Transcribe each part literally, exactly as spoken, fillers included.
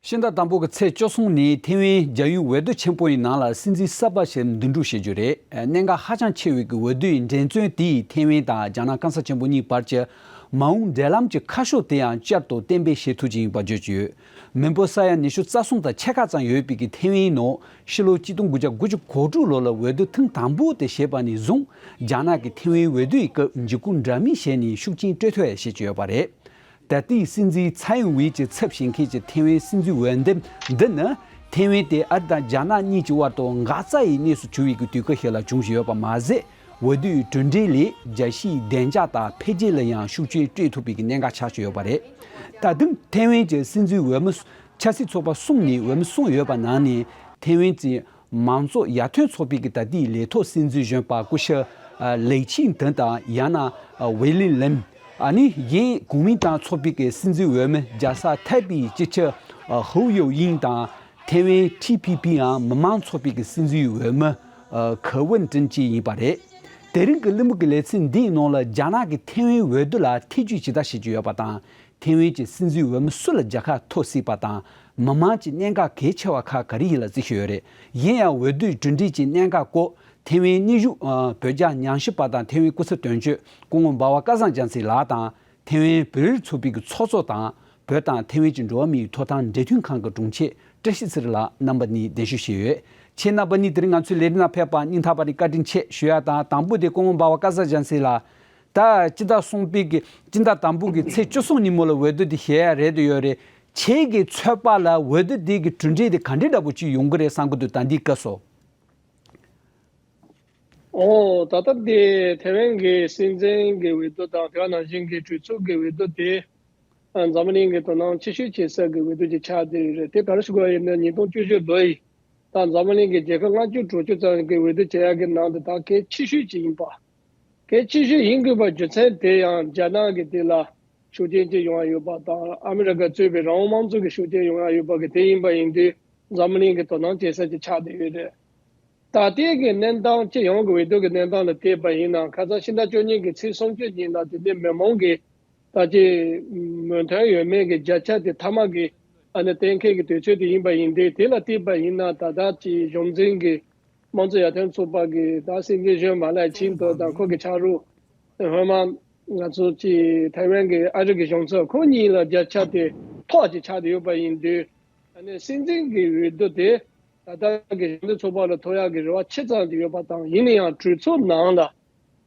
ཕྱི་ཟླ་དང་པོ་གི་ཚེས་བཅུ་གསུམ་ཉིན་ཐེ་ཝན་རྒྱལ་ཡོངས་འོས་བསྡུ་ཆེན་པོ་ཡི་ནང་ལ་སྲིད་འཛིན་གསར་པ་ཞིག་འདེམས་སྒྲུག་བྱེད་རྒྱུ་རེད། གནད་འགག་ཧ་ཅང་ཆེ་བའི་གི་འོས་བསྡུ་ཡི་འགྲན་རྩོད་དེས་ཐེ་ཝན་དང་རྒྱ་ནག་གང་ས་ཆེན་པོ་གཉིས་བར་གྱི་མ་འོངས་འབྲེལ་ལམ་གྱི་ཁ་ཕྱོགས་དེའང་བསྐྱར་དུ་གཏན་འབེབས་བྱེད་ཐུབ་ཀྱི་ཡིན་པ་བརྗོད་ཀྱི་ཡོད། མི་འབོར་ས་ཡ་ཉི་ཤུ་རྩ་གསུམ་དང་ཕྱེད་ཀ་ཙམ་ཡོད་པའི་གི་ཐེ་ཝན་ནང་ཕྱི་ལོ་ཆིག་སྟོང་དགུ་བརྒྱ་དགུ་བཅུ་གོ་དྲུག་ལོ་ལ་འོས་བསྡུ་ཐེངས་དང་པོ་དེ་བྱས་པ་ནས་བཟུང་རྒྱ་ནག་གིས་ཐེ་ཝན་འོས་བསྡུ་ཡི་སྐབས་འཇིགས་སྐུལ་འདྲ་མིན་བྱས་ནས་ཤུགས་རྐྱེན་སྤྲོད་ཐུབ་ཡ་བྱེད་ཀྱི་ཡོད་པ་རེད། ད་ལྟའི་སྲིད་འཛིན་ཚའེ་ཨིན་ཝེ་གྱི་ཚབ་བྱེད་མཁན་གྱི་ཐེ་ཝན་སྲིད་འཛིན་འོས་འདེམས་འདི་ནི་ཐེ་ཝན་དེ་ཨ་རི་དང་རྒྱ་ནག་གཉིས་ཀྱི་དབར་དུ་འགག་རྩ་ཡི་གནས་སུ་གྱུར་བའི་གི་དུས་སྐབས་ཤིག་ལ་བྱུང་བཞིན་ཡོད་པ་མ་ཟད། འོས་བསྡུའི་གྲུབ་འབྲས་ལས་རྒྱལ་སྤྱིའི་བདེ་འཇགས་དང་འཕེལ་རྒྱས་ལ་ཡང་ཤུགས་རྐྱེན་སྤྲོད་ཐུབ་པའི་གི་གནད་འགག་ཆགས་ཀྱི་ཡོད་པ་རེད། ད་དུང་ཐེ་ཝན་གྱི་སྲིད་འཛིན་འོས་མི་ཆབ་སྲིད་ཚོགས་པ་གསུམ་ནས་འོས་མི་གསུམ་ཡོད་པ་ནང་ནས་ཐེ་ཝན་གྱི་མང་གཙོ་ཡར་ཐོན་ཚོགས་པའི་གི་ད་ལྟའི་ལས་ཐོག་སྲིད་འཛིན་གཞོན་པ་སྐུ་ཞབས་ལེག་ཆིང་ཏེན་དང་ཡང་ན་ཝེ་ལི་ལེམ། ཨ་ནི་གཞན་གོ་མིན་ཏང་ཚོགས་པའི་གི་སྲིད་འཛིན་འོས་མི་རྒྱལ་ས་ཐའེ་པེའི་སྤྱི་ཁྱབ་ཧུའུ་ཡོ་དབྱིང་དང་ཐེ་ཝན་ཊི་པི་པི་ཡང་མི་མང་ཚོགས་པའི་གི་སྲིད་འཛིན་འོས་མི་ཁེ་ཝིན་ཀྲིན་ཅི་ཡིན་པ་རེད། དེ་རིང་གི་གླེང་མོལ་གྱི་ལེ་ཚན་འདིའི་ནང་ལ་རྒྱ་ནག་གིས་ཐེ་ཝན་འོས་བསྡུ་ལ་ཐེ་ཇུས་ཇི་ལྟར་བྱེད་ཀྱི་ཡོད་པ་དང་། ཐེ་ཝན་གྱི་སྲིད་འཛིན་འོས་མི་སུ་ལ་རྒྱལ་ཁ་ཐོབ་སྲིད་པ་དང་། མི་མང་གྱི་གནད་འགག་གལ་ཆེ་བ་ཁག་ག་རེ་ཡིན་ལ་བརྩི་ཞུས་ཡོད་རེད། གཞན་ཡང་འོས་བསྡུའི་གྲུབ་འབྲས་ཀྱི་གནད་འགག་སྐོར་ཐེ་ཝན་གནས་བཞུགས་བོད་རྒྱ་ཉམས་ཞིབ་པ་དང་ཐེ་ཝན་སྐུ་ཚབ་དོན་གཅོད་སྐུ་ངོ་འབའ་བ་སྐལ་བཟང་རྒྱལ་མཚན་ལགས་དང་། ཐེ་ཝན་བོད་རིགས་ཚོགས་པའི་གི་ཚོགས་གཙོ་དང་། བོད་དང་ཐེ་ཝན་གྱི་འགྲོ་བ་མིའི་ཐོབ་ཐང་འབྲེལ་མཐུད་ཁང་གི་དྲུང་ཆེ་བཀྲ་ཤིས་ཚེ་རིང་ལགས་རྣམ་པ་གཉིས་གདན་ཞུ་བྱས་ཡོད། ཁྱེད་རྣམ་པ་གཉིས་དེ་རིང་ང་ཚོའི་ལས་རིམ་ནང་ཕེབས་པར་སྙིང་ཐག་པ་ནས་བཀའ་དྲིན་ཆེ་ཞུ་ཡ་དང་། དང་པོ་དེ་སྐུ་ངོ་འབའ་བ་སྐལ་བཟང་རྒྱལ་མཚན་ལགས། ད་སྤྱི་ཟླ་གསུམ་པའི་གི་སྤྱི་ཟླ་དང་པོ་གི་ཚེས་བཅུ་གསུམ་ཉིན་མོ་ལ་འོས་བསྡུ་དེ་བྱེད་ཡ་རེད་དུ་ཡོད་རེད། ཁྱེད་ཀྱི་ཚོད་དཔག་ལ་འོས་བསྡུ་དེ་གི་གྲུབ་འབྲས་དེ་ག་འདྲའི་འདྲ་པོ་ཅིག་ཡོང་གི་རེད་བསམ་གི་འདུག་ད་འདི་སྐབས་སུ། ཨོ། ད་ལྟ་འདི་ཐེ་ཝན་གྱི་སྲིད་འཛིན་གྱི་འོས་བསྡུ་དང་དེ་ག་ནང་བཞིན་གྱི་གྲོས་ཚོགས་ཀྱི་འོས་བསྡུ་དེ་འཛམ་གླིང་གི་དོ་སྣང་ཆེ་ཤོས་བྱེད་ས་གི་འོས་བསྡུ་ཅིག་ཆགས་བསྡད་ཡོད་རེད། དེ་ག་རེ་ཞུ་དགོས་ཡིན་ན་ཉིས་སྟོང་བཅུ་བཞི་ལོ་ཡི་ད་འཛམ་གླིང་གི་རྒྱལ་ཁབ་ལྔ་བཅུ་དྲུག་ཅུ་ཙམ་གྱི་འོས་བསྡུ་བྱེད་ཡག་གི་ནང་དུ་ད་གལ་ཆེ་ཤོས་ཅིག་ཡིན་པ། གལ་ཆེ་ཤོས་ཡིན་དགོས་པ་རྒྱུ་མཚན་དེ་ཡང་རྒྱ་ནག་གི་དེ་ལ་ཤུགས་རྐྱེན་ཅིག་ཡོང་ཡ་ཡོད་པ་དང་ཨ་མི་རི་ཀ་གཙོས་པའི་རང་དབང་དམངས་གཙོ་གི་ཤུགས་རྐྱེན་ཡོང་ཡ་ཡོད་པ་གི་དེ་ཡིན་པ་ཡིན་དུས་འཛམ་གླིང་གི་དོ་སྣང་བྱེད་ས་ཅིག་ཆགས་བསྡད་ཡོད་རེད། ད་ལྟའི་གི་གནས་སྟངས་སྤྱི་ཡོངས་ཀྱི་འོས་བསྡུ་གི་གནས་སྟངས་ལ་བལྟས་པ་ཡིན་ན་ཁ་སང་ཕྱི་ཟླ་བཅུ་གཉིས་ཀྱི་ཚེས་སུམ་ཅུ་ཉིན་ལ་དེ་འདྲའི་མི་མང་གི་ད་ཅི་མོས་མཐུན་ཡོད་མེད་ཀྱི་བརྒྱ་ཆ་དེ་མཐའ་མ་གི་ཨ་ནི་གཏན་འཁེལ་གྱི་དུས་ཚོད་དེ་ཡིན་པ་ཡིན་དུས་དེ་ལ་བལྟས་པ་ཡིན་ན་ད་ལྟ་ཅི་གཞུང་འཛིན་གྱི་དམངས་གཙོ་ཡར་ཐོན་ཚོགས་པ་གི་ད་སྲིད་འཛིན་གཞོན་པ་ལའེ་ཆིང་ཏེ་དང་ཁོ་གི་ཕྱག་རོགས་སྔོན་མ་ང་ཚོ་ཅི་ཐའེ་ཝན་གྱི་ཨ་རི་གི་གཞུང་ཚབ་ཁོ་གཉིས་ལ་བརྒྱ་ཆ་དེ་ཐོག་ཅིག་ཆགས་བསྡད་ཡོད་པ་ཡིན་དུས། ཨ་ནི་སྲིད་འཛིན་གྱི་འོས་བསྡུ་དེ་ད་ལྟ་གི་གཞུང་འཛིན་ཚོགས་པ་ལ་ཐོབ་ཡག་གི་རེ་བ་ཆེ་ཙམ་ཅིག་ཡོད་པ་དང་ཡིན་ན་ཡང་གྲོས་ཚོགས་ནང་ལ་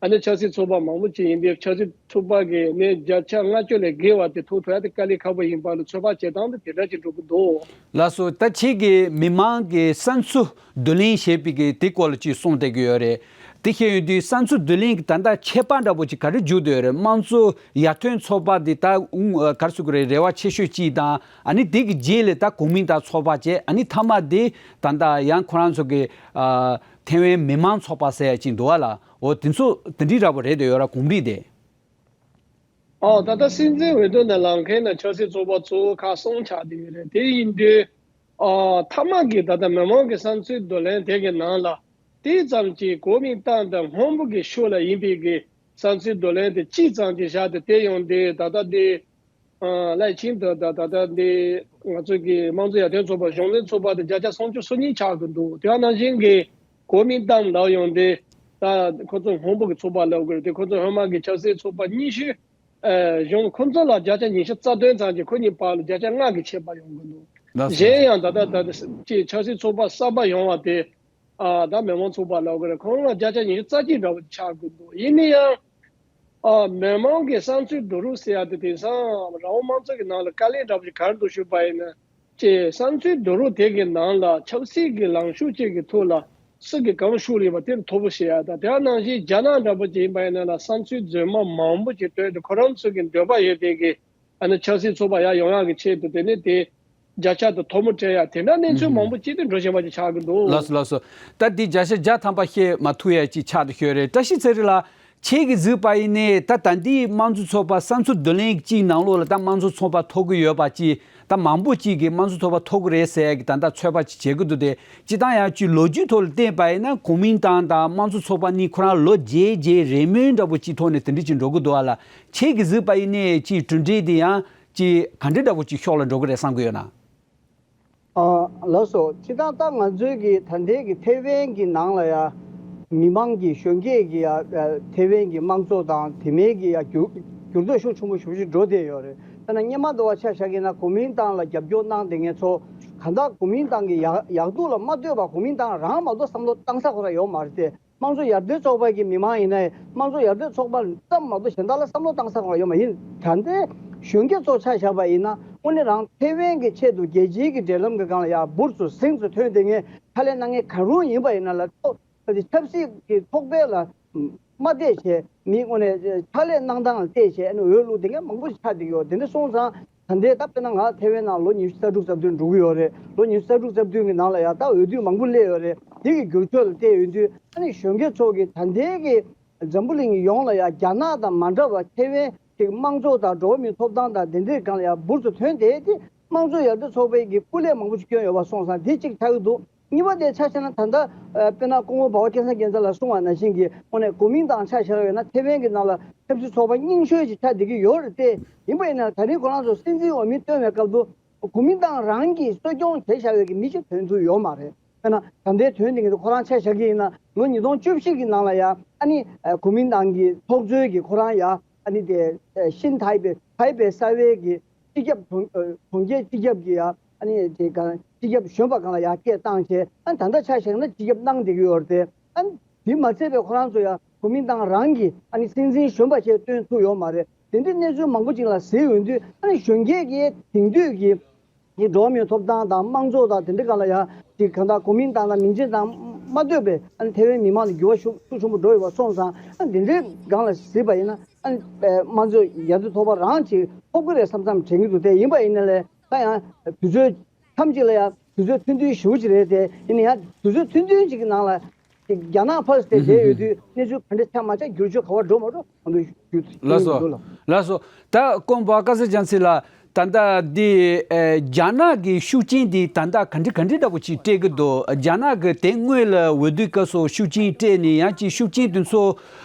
ཨ་ནི་ཆབ་སྲིད་ཚོགས་པ་མང་པོ་ཅིག་ཡིན་དུས་ཆབ་སྲིད་ཚོགས་པ་གི་ནས་བརྒྱ་ཆ་ལྔ་བཅུ་ལས་བརྒལ་བ་དེ་ཐོབ་ཐུབ་ཡག་དེ་དཀའ་ལས་ཁག་པོ་ཡིན་པ་ལ་ཚོད་དཔག་བྱེད་སྟངས་དེ་དེ་འདྲ་ཅིག་འགྲོ་གི་འདུག་ལགས་སོ། ད་ཁྱེད་ཀྱིས་མི་མང་གི་བསམ་ཚུལ་བསྡུ་ལེན་བྱེད་པའི་གི་དེ་སྐོར་ལ་ཅིག་གསུངས་བསྡད་ཀྱི་ཡོད་རེད། དེ་བཤད་ཡོང་དུས་བསམ་ཚུལ་བསྡུ་ལེན་གྱི་ད་ལྟ་ཁྱད་པར་འདྲ་པོ་ཅིག་ག་རེ་འཇུག་བསྡད་ཡོད་རེད། དམངས་གཙོ་ཡར་ཐོན་ཚོགས་པ་འདི་ད་ཨུ་ག་རེ་ཟེར་དགོས་རེད། རེ་བ་ཆེ་ཤོས་ཅིག་དང་ཨ་ནི་དེ་གི་རྗེས་ལ་ད་གོ་མིན་ཏང་ཚོགས་པ་བྱས། ཨ་ནི་མཐའ་མ་དེ་ད་ལྟ་ཡང་ཁོ་རང་ཚོ་གི་ཨ་ཐེ་ཝན་མི་མང་ཚོགས་པ་ཟེར་ཡ་ཅིག་འདུག་བ་ལ། འོ་དེ་ཚོ་དེ་འདྲའི་འདྲ་པོ་རེད་བསྡད་ཡོད་ར་གོམས་འདྲིས་དེ། ཨོ་ད་ལྟ་སྲིད་འཛིན་འོས་བསྡུ་ནང་ལངས་མཁན་ནི་ཆབ་སྲིད་ཚོགས་པ་གཙོ་བོ་ཁག་གསུམ་ཆགས་བསྡད་ཡོད་རེད། དེ་ཡིན་དུས་ཨོ་མཐའ་མ་གི་ད་ལྟ་མི་མང་གི་བསམ་ཚུལ་བསྡུ་ལེན་དེ་གི་ནང་ལ་དེ་ཙམ་གྱིས་གོ་མིན་ཏང་དང་སྔོན་པོ་གི་ཤུགས་ལ་ཡིན་པའི་གི་བསམ་ཚུལ་བསྡུ་ལེན་དེ་གཅིག་ཙམ་གྱིས་བཞག་སྟེ་དེ་ཡོང་དུས་ད་ལྟ་དེ་ལའེ་ཆིང་ཏེ་ད་ད་ལྟ་འདི་ང་ཚོ་གི་དམངས་གཙོ་ཡར་ཐོན་ཚོགས་པ་གཞུང་འཛིན་ཚོགས་པ་དེ་བརྒྱ་ཆ་སུམ་ཅུ་སོ་གཉིས་ཆགས་ཀྱི་འདུག་དེ་ནང་བཞིན་གྱི་གོ་མིན་ཏང་ལ་ཡོང་དུས་ད་ཁོ་ཚོ་སྔོན་པོ་གི་ཚོགས་པ་ལབ་དགོས་རེད་དེ། ཁོ་ཚོ་སྔོན་མ་གི་ཆབ་སྲིད་ཚོགས་པ་གཉིས་ཤོས་གཞུང་ཁོ་ཚོ་ལ་བརྒྱ་ཆ་ཉི་ཤུ་རྩ་བདུན་ཙམ་གྱིས་ཁོ་གཉིས་བར་ལ་བརྒྱ་ཆ་ལྔ་གི་ཁྱད་པར་ཡོང་གི་འདུག་གཞན་ཡང་ད་ལྟ་ད་ལྟ་ཅིག་ཆབ་སྲིད་ཚོགས་པ་གསར་པ་ཡོང་བ་དེ། ཨ་ད་མི་མང་ཚོགས་པ་ལབ་དགོས་རེད། ཁོང་ལ་བརྒྱ་ཆ་ཉི་ཤུ་རྩ་གཅིག་འདྲ་བོ་ཆགས་དགོས་འདུག་ཡིན་ན་ཡང་ཨ་མི་མང་གི་བསམ་ཚུལ་བསྡུ་རུབ་ཟེར་ཡ་དེ་དེང་སང་རང་དབང་དམངས་གཙོ་གི་ནང་ལ་དཀའ་ལས་འདྲ་བོ་ཞིག་ག་རེ་འདུག་ཞུས་པ་ཡིན་ན་ཅེས་བསམ་ཚུལ་བསྡུ་རུབ་དེ་གི་ནང་ལ་ཆབ་སྲིད་ཀྱི་ལངས་ཕྱོགས་གཅིག་གི་ཐོག་ལ་སུ་གི་གང་ཤུགས་ལ་ཡོད་པ་དེ་ལ་མཐོ་པོ་བྱེད་ཡ་དང་དེ་ནང་བཞིན་རྒྱ་ནག་འདྲ་བོ་ཅིག་ཡིན་པ་ཡིན་ན་ལ་བསམ་ཚུལ་རྫུན་མ་མང་པོ་ཅིག་བཏོན་ཏེ་ཁོ་རང་ཚོ་གི་འདོད་པ་ཡོད་པའི་གི་ཨ་ནི་ཆབ་སྲིད་ཚོགས་པ་ཡར་ཡོང་ཡག་གི་ཆེད་དུ་དེ་ནི་དེ་བརྒྱ་ཆ་དང་ཐོ་མོ་སྤྲད་ཡག་དེ་འདྲ་གནས་ཚུལ་མང་པོ་ཅིག་དེ་འགྲོ་བཞིན་པ་ཅིག་ཆགས་ཀྱི་འདུག་ལགས་སོ་ལགས་སོ། ད་འདི་བརྒྱ་ཆ་བརྒྱ་ཐམ་པ་བཤད་མ་ཐུབ་ཡག་ཅིག་ཆགས་བསྡད་ཡོད་རེད། བཀྲ་ཤིས་ཚེ་རིང་ལགས། ཁྱེད་ཀྱིས་གཟིགས་པ་ཡིན་ནའི་ད་ད་འདིའི་དམངས་གཙོ་ཚོགས་པ་བསམ་ཚུལ་བསྡུ་ལེན་གཅིག་ནང་ལོགས་ལ་ད་དམངས་གཙོ་ཚོགས་པ་ཐོབ་ཀྱི་ཡོད་པ་ཅིག་ད་མང་པོ་ཅིག་གིས་དམངས་གཙོ་ཚོགས་པ་ཐོབ་ཀྱི་རེད་ཟེར་ཡག་གི་ད་ལྟ་ཚོད་དཔག་ཅིག་བྱེད་ཀྱི་འདུག་སྟེ། སྤྱིར་བཏང་ཡང་ཅིག་ལོ་རྒྱུས་ཐོག་ལ་བལྟས་པ་ཡིན་ན་གོ་མིན་ཏང་དང་དམངས་གཙོ་ཚོགས་པ་གཉིས་ཁོ་རང་ལོ་བརྒྱད་བརྒྱད་རེས་མོས་འདྲ་པོ་ཅིག་ཐོག་ནས་དེ་འདྲ་ཅིག་འགྲོ་གི་འདུག་ཨ་ལ། ཁྱེད་ཀྱིས་གཟིགས་པ་ཡིན་ནའི་ཅིག་གྲུབ་འབྲས་དེ་ཡང་ཅིག་ག་འདྲ་འདྲ་པོ་ཅིག་ཤོག་ལ་འགྲོ་གི་རེད་བསམ་གི་ཡོད་ན། ཨ། ལགས་སོ། སྤྱིར་བཏང་ད་ང་ཚོའི་གི་ད་ལྟའི་གི་ཐེ་ཝན་གྱི་ནང་ལ་ཡ་མི་མང་གི་གཞོན་སྐྱེས་ཀྱི་ཡ་ཨ་ཐེ་ཝན་གྱི་དམངས་གཙོ་དང་དེ་མིན་གྱི་ཡ་འགྱུར་འགྱུར་ལྡོག་ཤུགས་ཆེན་པོ་ཞེ་པོ་ཅིག་འགྲོ་བསྡད་ཡོད་རེད། ད་ན་སྔོན་མ་འདྲ་བ་ཆ་བཞག་གི་ན་གོ་མིན་ཏང་ལ་རྒྱབ་སྐྱོར་གནང་བསྡད་མཁན་ཚོ་གང་ལྟར་གོ་མིན་ཏང་གི་ཡག་ཡག་སྡུག་ལ་མ་ལྟོས་པར་གོ་མིན་ཏང་རང་མ་གཏོགས་བསམ་བློ་བཏང་ས་ཁོ་རང་ཡོད་མ་རེད་དེ། དམངས་གཙོ་ཡར་ཐོན་ཚོགས་པ་གི་མི་མང་ཡིན་ན་ཡང་དམངས་གཙོ་ཡར་ཐོན་ཚོགས་པ་ཙམ་མ་གཏོགས་གཞན་དག་ལ་བསམ་བློ་བཏང་ས་གང་ཡོད་མ་ཡིན། ད་ལྟའི་གཞོན་སྐྱེས་ཚོ་ཆ་བཞག་པ་ཡིན་ན་དངོས་གནས་རང་ཐེ་ཝན་གྱི་ཆེད་དུ་རྒྱལ་སྤྱིའི་གི་འབྲེལ་ལམ་གྱི་སྒང་ལ་ཡང་འབུར་ཚུར་ཟིང་ཚུར་ཐོན་བསྡད་མཁན་ཕྱག་ལས་གནང་མཁན་གང་རུང་ཡིན་པ་ཡིན་ན་ལ་ཐོག་ཆབ་སྲིད་ཀྱི་ཚོགས་པའི་ལ་མ་བལྟས་བྱས་མི་དངོས་གནས་ཕྱག་ལས་གནང་སྟངས་ལ་བལྟས་བྱས་ཨ་ནི་འོས་བླུགས་བསྡད་མཁན་མང་པོ་ཞིག་ཆགས་བསྡད་ཡོད། དེ་འདྲ་སོང་ཙང་། ད་ལྟའི་ད་དཔེར་ན་ང་ཐེ་ཝན་ནང་ལོ་ཉི་ཤུ་རྩ་དྲུག་རྩ་བདུན་འགྲོ་གི་ཡོད་རེད། ལོ་ཉི་ཤུ་རྩ་དྲུག་རྩ་བདུན་གྱི་ནང་ལ་ཡང་ད་འོས་བསྡུ་མང་པོ་སླེབས་ཡོད་རེད། དེ་གི་འགྱུར་ཕྱོགས་ལ་བལྟས་ཡོང་དུས་ཨ་ནི་གཞོན་སྐྱེས་ཚོ་གི་ད་ལྟའི་གི་འཛམ་བུ་གླིང་གི་ཡོངས་ལ་ཡང་རྒྱ་ནག་དང་མ་འདྲ་བར་ཐེ་ཝན་གྱི་དམངས་གཙོ་དང་འགྲོ་བ་མིའི་ཐོབ་ཐང་དང་དེ་འདྲའི་སྒང་ལ་ཡང་འབུར་དུ་ཐོན་བསྡད་དེ་དམངས་གཙོ་ཡར་ཐོན་ཚོགས་པའི་གི་སྐུ་ལས་མང་པོ་ཞིག་བསྐྱོན་ཡོད་པ་སོང་ཙང་དེ་གཅིག་ཆགས་ཀྱི་འདུག་གཉིས་པ་དེ་ཆ་བཞག་ན་ད་ལྟ་ཨ་དཔེར་ན་སྐུ་ངོ་འབའ་བ་སྐལ་བཟང་རྒྱལ་མཚན་ལགས་གསུངས་པ་ནང་བཞིན་གྱི་དངོས་གནས་གོ་མིན་ཏང་ཆ་བཞག་ཡོད་ན་ཐེ་ཝན་གྱི་ནང་ལ་ཆབ་སྲིད་ཚོགས་པ་རྙིང་ཤོས་ཅིག་ཆགས་བསྡད་ཀྱི་ཡོད་རེད་དེ། ཡིན་པ་ཡིན་ན་ད་རིང་ཁོ་རང་ཚོ་སྲིད་འཛིན་འོས་མི་བཏོན་པའི་སྐབས་སུ་གོ་མིན་ཏང་རང་གིས་གསོ་སྐྱོང་བྱས་བཞག་ཡོད་ཀྱི་མི་ཞིག་ཐོན་ཐུབ་ཡོད་མ་རེད། དཔེར་ན་ད་ལྟའི་ཐོན་དེ་གི་ཁོ་རང་ཆ་བཞག་གི་ཡིན་ན་ལོ་ཉིས་སྟོང་བཅུ་བཞི་གི་ནང་ལ་ཡ་ཨ་ནི་གོ་མིན་ཏང་གི་ཚོགས་གཙོའི་གི་ཁོ་རང་ཡ་ཨ་ནི་དེ་ཤིན་ཐའེ་པེ་ཐའེ་པེ་གསར་པའི་གི་སྤྱི་ཁྱབ་གྲོང་ཨ་གྲོང་ཁྱེར་སྤྱི་ཁྱབ་ཀྱི་ཡ་ཨ་ནི་དེ་གང་སྤྱི་ཁྱབ་གཞོན་པ་སྒང་ལ་ཡར་སྐད་བཏང་བྱས་ཨ་ནི་ད་ལྟ་ཆ་བཞག་ན་སྤྱི་ཁྱབ་གནང་བསྡད་ཀྱི་ཡོད་རེད་དེ། ཨ་ནི་དེ་མ་ཚད་པའི་ཁོ་རང་ཚོ་ཡ་གོ་མིན་ཏང་རང་གིས་ཨ་ནི་སྲིད་འཛིན་གཞོན་པ་ཞིག་བཏོན་ཐུབ་ཡོད་མ་རེད། དེ་འདྲའི་གནས་ཚུལ་མང་པོ་ཅིག་ལ་གཟིགས་ཡོང་དུས་ཨ་ནི་གཞོན་སྐྱེས་ཀྱི་དེང་དུས་ཀྱི་འགྲོ་བ་མིའི་ཐོབ་ཐང་དང་དམངས་གཙོ་དང་དེ་འདྲའི་སྒང་ལ་ཡ་ཅིག་གང་ལྟར་གོ་མིན་ཏང་དང་མིང་ཆེན་ཏང་མ་ལྟོས་པའི་ཨ་ནི་ཐེ་ཝན་མི་མང་ལ་འགྱུར་བ་ཤུགས་ཤུགས་ཆེན་པོ་འགྲོ་ཡོད་པ་སོང་ཙང་ཨ་ནི་དེ་འདྲའི་སྒང་ལ་གཟིགས་པ་ཡིན་ན། ཨ་ནི་དམངས་གཙོ་ཡར་ཐོན་ཚོགས་པ་རང་ཅིག་ཐོབ་ཀྱི་རེད་བསམ་བསམ་དྲན་གྱི་འདུག་དེ་ཡིན་པ་ཡིན་ན་ལས་ད་ཡང་དུས་ཚོད་ཐམས་ཅད་ལ་ཡང་དུས་ཚོད་ཐུང་ཐུང་ཞེ་པོ་ཅིག་རེད་དེ། ཡིན་ན་ཡང་དུས་ཚོད་ཐུང་ཐུང་ཅིག་གི་ནང་ལ་ཅིག་རྒྱ་ནག་ཕར་དེ་བསྡད་ཡོད་དུས་གནས་ཚུལ་ག་འདྲ་ཆགས་མ་ཆགས་འགྱུར་ཕྱོགས་ག་པར་འགྲོ་མ་འགྲོ་ང་ཚོ་ཞུ་ལགས་སོ། འདུག་ལ། ལགས་སོ། ད་སྐུ་ངོ་སྐལ་བཟང་རྒྱལ་མཚན་ལགས། ད་ལྟ་འདི་ཨེ་རྒྱ་ནག་གི་ཤུགས་རྐྱེན་འདི་ད་ལྟ་ག་འདྲ་ག་འདྲ་འདྲ་པོ་ཅིག་སྤྲད་ཀྱི་འདུག་རྒྱ་ནག་གི་དེ་སྔོན་ལ་འོས་བསྡུའི་སྐབས་སུ་ཤུགས་རྐྱེན་སྤྲད་ནས་ཡང་ཅིག་ཤུགས་རྐྱེན་དེ་ཚོ་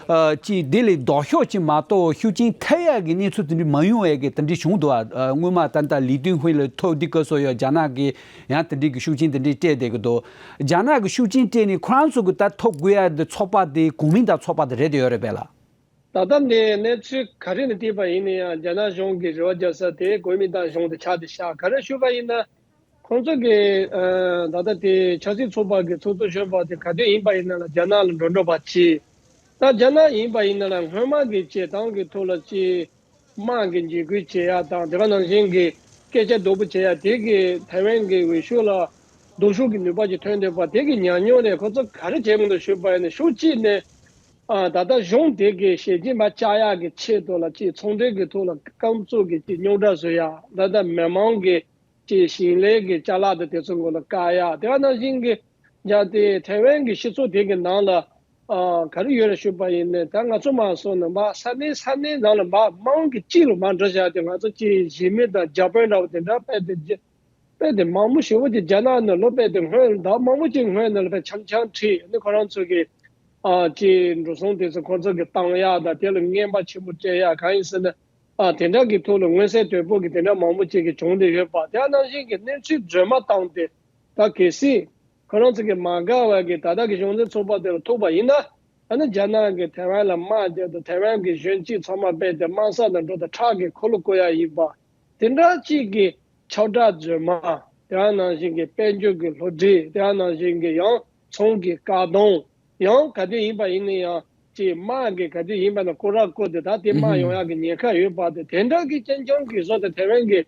ཨ་ཅིག་དེ་ལས་ལྡོག་ཕྱོགས་ཅིག་མ་གཏོགས་ཤུགས་རྐྱེན་ཐེབས་ཡག་གི་གནས་ཚུལ་དེ་འདྲ་མ་ཡོང་བའི་གི་དེ་འདྲ་བྱུང་འདུག་ཨ་སྔོན་མ་ད་ལྟ་ལི་ཏུན་ཧུའེ་ལ་ཐོབ་དུས་སྐབས་སུ་ཡང་རྒྱ་ནག་གི་ཡང་དེ་འདྲ་གི་ཤུགས་རྐྱེན་དེ་འདྲ་སྤྲད་བསྡད་ཀྱི་འདུག་རྒྱ་ནག་གི་ཤུགས་རྐྱེན་སྤྲད་ནས་ཁོ་རང་ཚོ་གི་ད་ཐོབ་དགོས་ཡ་དེ་ཚོགས་པ་དེ་གོ་མིན་ཏང་ཚོགས་པ་དེ་རེད་དེ་ཡོད་རེད་པས་ལགས། ད་ལྟ་འདི་གནས་ཚུལ་ག་རེ་ནས་བལྟས་པ་ཡིན་ན་ཡང་རྒྱ་ནག་གཞུང་གི་རེ་བ་རྒྱག་ས་དེ་གོ་མིན་ཏང་གཞུང་དེ་ཆགས་བསྡད་ཤག་ག་རེ་ཞུས་པ་ཡིན་ན་ཁོང་ཚོ་གི་ཨ་ད་ལྟ་དེ་ཆབ་སྲིད་ཚོགས་པ་གི་ཚོགས་གཙོ་གཞོན་པ་དེ་ག་དུས་ཡིན་པ་ཡིན་ན་ལ་རྒྱ་ནག་ལ་འགྲོ་འགྲོ་བ་ཅི། ད་རྒྱ་ནག་ཡིན་པ་ཡིན་ན་ལ་སྔོན་མ་གི་བྱེད་སྟངས་ཀྱི་ཐོག་ལ་ཅི་དམག་གི་འཇིགས་སྐུལ་བྱེད་ཡ་དང་དེ་ག་ནང་བཞིན་གྱི་སྐད་ཆ་སྡུག་པོ་བྱེད་ཡ་དེ་གི་ཐའེ་ཝན་གི་འོས་ཤོག་ལ་སྡུག་ཤོས་ཀྱི་ནུས་པ་ཅིག་ཐོན་འདུག་པ་དེ་གི་ཉམས་མྱོང་ནས་ཁོ་ཚོ་ག་རེ་བྱེད་མི་འདུག་ཞུས་པ་ཡིན་ན་ཤུགས་གཅིག་ནས། ཨ་ད་ལྟ་གཞུང་དེ་གི་ཞལ་གྱིས་མ་བཅག་ཡག་གི་ཆེད་དུ་ལ་ཅིག་ཚོང་འབྲེལ་གི་ཐོག་ལ་རྐང་བཙུགས་ཀྱི་ཅིག་རྙོག་དྲ་བཟོ་ཡག་ད་ལྟ་མི་མང་གི་ཅིག་ཞིང་ལས་ཀྱི་ཅ་ལག་དང་དེ་ཚོ་ངོ་ལ་བཀག་ཡག་དེ་བ་ནང་བཞིན་གྱི་ཡང་དེ་ཐའེ་ཝན་གྱི་སྤྱི་ཚོགས་དེ་གི་ནང་ལ་ཨ་ག་རེ་ཡོད་རེད་ཞུས་པ་ཡིན་ནའི་ད་ང་ཚོ་མ་སོང་ན་མ་ས་གནས་ས་གནས་ནང་ལ་མ་མང་གི་གཅིག་ལ་མ་འགྲོ་བཞག་དེ་ང་ཚོ་ཅིག་གཞིས་མི་དང་རྒྱ་དཔོན་འདྲ་བོ་དེ་འདྲ་དཔེ་དེ་དཔེ་དེ་མང་པོ་ཞེ་པོ་ཅིག་རྒྱ་ནག་ནས་ལོ་དཔེ་དེ་སྔོན་ཟླ་མང་པོ་ཅིག་སྔོན་ནས་ལ་དཔེ་འཆམ་འཆམ་ཁྲིད་ནི་ཁོ་རང་ཚོ་གི་ཨ་ཅིག་འགྲོ་སོང་དེ་ཚོ་ཁོ་ཚོ་གི་བཏང་ཡག་དང་དེ་ལ་རྔན་པ་ཆེན་པོ་སྤྲད་ཡག་གང་ཡིན་ཟེར་ན་ཨ་དེ་འདྲ་གི་ཐོག་ལ་མངོན་གསལ་དོད་པོ་གི་དེ་འདྲ་མང་པོ་ཅིག་གི་བྱུང་བསྡད་ཡོད་པ་དེ་ནང་བཞིན་གྱི་གནས་ཚུལ་རྫུན་མ་བཏང་སྟེ་ད་གལ་སྲིད་ཁོ་རང་ཚོ་གི་མ་དགའ་བ་གི་ད་ལྟ་གི་གཞུང་འཛིན་ཚོགས་པ་དེ་ལ་ཐུག་པ་ཡིན་ན། ཨ་ནི་རྒྱ་ནག་གིས་ཐའེ་ཝན་ལ་དམག་རྒྱབ་དང་ཐའེ་ཝན་གྱི་གཞོན་སྐྱེས་ཚང་མ་རྦད་དེ་དམག་ས་ནང་འགྲོ་དང་ཁྲག་གི་འཁོར་ལོ་བསྐོར་ཡ་ཡིན་པ། དེ་འདྲ་གཅིག་གི་ཁྱབ་བསྒྲགས་རྫུན་མ། དེ་ནང་བཞིན་གྱི་དཔལ་འབྱོར་གྱི་བསླུ་བྲིད། དེ་ནང་བཞིན་གྱི་ཡང་ཚོང་གི་བཀག་སྡོམ། ཡང་ག་དུས་ཡིན་པ་ཡིན་ན་ཡང་ཅིག་དམག་གི་ག་དུས་ཡིན་པ་ན་སྐོར་ར་བསྐོར་ཏེ་ད་དེ་དམག་ཡོང་ཡག་གི་ཉེན་ཁ་ཡོད་པ་དེ་དེ་འདྲ་གི་རྐྱང་རྐྱང་གི་བཟོ་དེ་ཐའེ་ཝན་གྱི་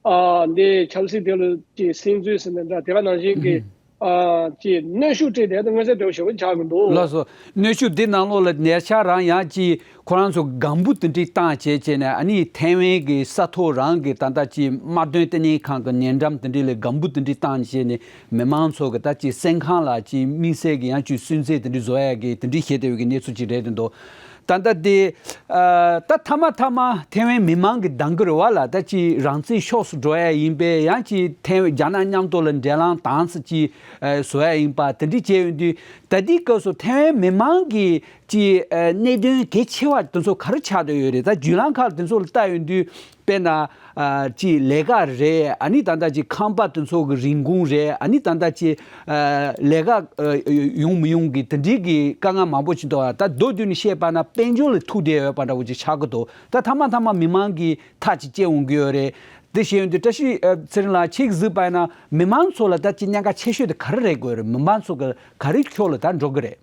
ཨ་འདི་ཆབ་སྲིད་དེ་ལ་ཅིག་སྲིད་འཛིན་ཟེར་ནས་འདྲ་དེ་ག་ནང་བཞིན་གྱི་ཨ་ཅིག་གནོན་ཤུགས་སྤྲད་དེ་མངོན་གསལ་དོད་པོ་ཞེ་པོ་ཆགས་ཀྱི་འདུག་ལགས་སོ། གནོན་ཤུགས་འདི་ནང་ལོགས་ལ་ཉེ་ཆར་རང་ཡང་ཅིག་ཁོ་རང་ཚོ་སྒམ་པོ་དེ་འདྲ་བཏང་བྱས་བྱས་ནས་ཨ་ནི་ཐའེ་ཝན་གྱི་ས་ཐོག་རང་གི་ད་ལྟ་ཅིག་དམག་དོན་ལྟེ་གནས་ཁང་གི་ཉེ་འགྲམ་དེ་འདྲ་ལ་སྒམ་པོ་དེ་འདྲ་བཏང་བྱས་ནས་མི་མང་ཚོ་གི་ད་ཅིག་སེམས་ཁམས་ལ་ཅིག་དམིགས་བསལ་གྱི་ཡང་ཅིག་སུན་གཙེར་དེ་འདྲ་བཟོ་ཡ་གི་དེ་འདྲ་བྱས་བསྡད་ཡོད་ཀྱི་གནས་ཚུལ་ཅིག་རེད་དེ་འདུག་ད་ལྟ་དེ་ཨ་ད་མཐའ་མ་མཐའ་མ་ཐའེ་ཝན་མི་མང་གི་གདམ་ག་རེད་བ་ལ་ད་ཅིག་རང་བཙན་ཕྱོགས་སུ་འགྲོ་ཡ་ཡིན་པས་ཡང་ཅིག་ཐའེ་ཝན་རྒྱ་ནག་མཉམ་དུ་ལ་འབྲེལ་ལམ་དམ་ཟེར་ཅིག་ཨ་བཟོ་ཡ་ཡིན་པ་དེ་འདྲ་བྱས་ཡོང་དུས་ད་ལྟའི་སྐབས་སུ་ཐའེ་ཝན་མི་མང་གི་ ཀྱི་ཨ་གནད་དོན་གལ་ཆེ་བ་དེ་ཚོ་ག་རེ་ཆགས་བསྡད་ཡོད་རེད། ད་བརྒྱུད་ལམ་ཁག་དེ་ཚོ་ལ་ལྟ་ཡོང་དུས་དཔེར་ན་ཨ་ཀྱི་ལས་ཀ་རེད། ཨ་ནི་ད་ལྟ་ཀྱི་ཁང་པ་དེ་ཚོ་གི་རིན་གོང་རེད། ཨ་ནི་ད་ལྟ་ཀྱི་ཨ་ལས་ཀ་ཨ་ཡོང་མི་ཡོང་གི་དེ་འདྲའི་གི་དཀའ་ངལ་མང་པོ་ཅིག་འདུག་ད་མདོར་བསྡུས་ནས་བཤད་པ་ན་དཔལ་འབྱོར་ལ་ཐུག་བསྡད་ཡོད་པ་འདྲ་བོ་ཅིག་ཆགས་ཀྱི་འདུག་ད་མཐའ་མ་མཐའ་མ་མི་མང་གི་ཐག་ཅིག་བཅད་འོང་གི་ཡོད་རེད། དེ་བཤད་ཡོང་དུས་བཀྲ་ཤིས་ཨ་ཚེ་རིང་ལགས་ཁྱེད་ཀྱིས་གཟིགས་པ་ཡིན་ན་མི་མང་ཚོ་ལ་ད་ཅི་གནད་འགག་ཆེ་ཤོས་དེ་ག་རེ་རེད་དགོས་རེད། མི་མང་ཚོ་གི་ག་རེ་ཕྱོགས་ལ་ད་འགྲོ་གི་རེད།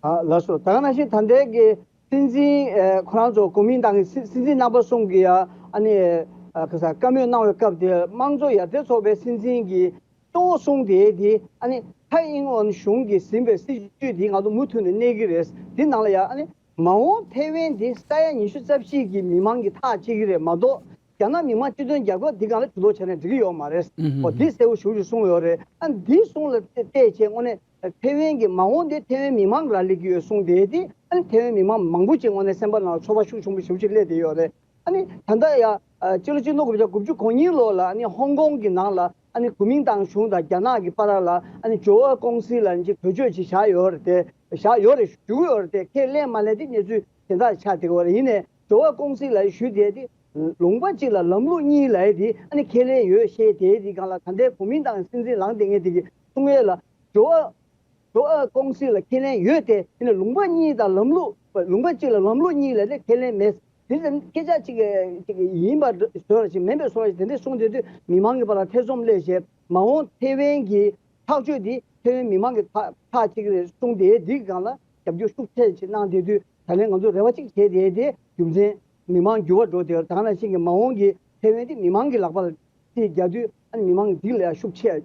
ཨ་ལགས་སོ། ད་ག་ནང་བཞིན་ད་ལྟའི་གི་སྲིད་འཛིན་ཨེ་ཁོ་རང་ཚོ་གོ་མིན་ཏང་གི་སྲིད་སྲིད་འཛིན་རྣམ་པ་གསུམ་གི་ཡ་ཨ་ནི་ཨ་ག་ས་བཀའ་མོལ་གནང་བའི་སྐབས་དེ་དམངས་གཙོ་ཡར་ཐོན་ཚོགས་པའི་སྲིད་འཛིན་གྱི་གཙོ་བོ་གསུངས་དེ་དེ་ཨ་ནི་ཐའེ་ཨིན་ཝན་གཞུང་གིས་ཟིན་པའི་སྲིད་ཇུས་དེ་ང་ཚོ་མུ་མཐུད་ནས་གནས་ཀྱི་རེད། དེ་ནང་ལ་ཡ་ཨ་ནི་མ་འོངས་ཐའེ་ཝན་དེ་ས་ཡ་ཉི་ཤུ་རྩ་བཞི་གི་མི་མང་གིས་ཐག་བཅད་ཀྱི་རེད་མ་གཏོགས། རྒྱ་ནག་མི་དམངས་སྤྱི་མཐུན་རྒྱལ་ཁབ་འདི་སྒང་ལ་གྲོས་ཐག་བཅད་ནས་འགྲིག་གི་ཡོད་མ་རེད། ཨོ་འདི་གསལ་པོ་ཞེ་པོ་ཅིག་གསུངས་ཡོད་རེད། ཨ་འདི་གསུང་ལ་བལྟས་བྱས་དངོས་གནས་ཐེ་ཝན་གྱི་མ་འོངས་འདི་ཐེ་ཝན་མི་མང་རག་ལས་ཀྱི་ཡོད་གསུངས་དེ་དེ་ཨ་ནི་ཐེ་ཝན་མི་མང་མང་པོ་ཅིག་དངོས་གནས་སེམས་པ་ནང་ལ་ཚོར་བ་ཤུགས་ཆེན་པོ་ཞེ་པོ་ཅིག་སླེབས་བསྡད་ཡོད་རེད། ཨ་ནི་ད་ལྟ་ཡ་ཨ་སྤྱི་ལོ་གཅིག་སྟོང་དགུ་བརྒྱ་དགུ་བཅུ་གོ་གཉིས་ལོ་ལ་ཨ་ནི་ཧོང་ཀོང་གི་ནང་ལ་ཨ་ནི་གོ་མིན་ཏང་གཞུང་དང་རྒྱ་ནག་གི་བར་ལ་ཨ་ནི་ཇོ་ཨར་ཀོང་སི་ལ་ཨ་ནི་ཅིག་གྲོས་ཆོད་ཅིག་བཞག་ཡོད་རེད་དེ་བཞག་ཡོད་རེད་ཞུ་གི་ཡོད་རེད་དེ་ཁས་ལེན་མ་ལེན་དེ་གནས་ཚུལ་དེ་འདྲ་ཆགས་བསྡད་ཀྱི་ཡོད་རེད། ཡིན་ནའི་ཇོ་ཨར་ཀོང་སི་ལ་ཞུས་དེ་དེ། ལུང་པ་གཅིག་ལ་ལམ་ལུགས་གཉིས་ལབ་ཡས་དེ་ཨ་ནི་ཁས་ལེན་ཡོད་བཤད་དེ་དེ་སྒང་ལ་ད་ལྟའི་གོ་མིན་ཏང་སྲིད་འཛིན་ལངས་བསྡད་མཁན་དེ་གིས་གསུང་ཡས་ལ་ཇོ་ཨ་ཇོ་ཨ་ཀོང་སི་ལ་ཁས་ལེན་ཡོད་དེ་ཡིན་ན་ལུང་པ་གཉིས་དང་ལམ་ལུགས་ལུང་པ་གཅིག་ལ་ལམ་ལུགས་གཉིས་ལབ་ནས་ཁས་ལེན་མེད། དེ་ཙམ་སྐད་ཆ་གཅིག་གཅིག་ཡིན་པ་བཟོ་འདྲ་ཞིག་མིན་པའི་བཟོ་འདྲ་ཞིག་དེ་འདྲ་གསུངས་དེ་དུས་མི་མང་གི་བར་ལ་ཐེ་ཚོམ་སླེབས་བྱས་མ་འོངས་ཐེ་ཝན་གྱི་ཐག་གཅོད་དེ་ཐེ་ཝན་མི་མང་གི་ཐག་ཐག་གཅིག་རེད་གསུངས་དེ་དེ་གི་སྒང་ལ་རྒྱབ་སྐྱོར་ཤུགས་ཆེ་ཞིག་གནང་དེ་དུས་ད་ལན་ང་ཚོ་རེ་བ་གཅིག་བྱས་དེ་དེ་རྒྱུ་མཚན་མི་མང་འགྱུར་བ་འགྲོ་དེ་ད་ག་ནང་བཞིན་གྱི་མ་འོངས་ཀྱི་ཐེ་ཝན་དེ་མི་མང་གི་ལག་པ་ལ་རྩིས་རྒྱག་དུས་ཨ་ནི་མི་མང་གི་འདི་ལ་ཡང་ཤུགས་ཆེ་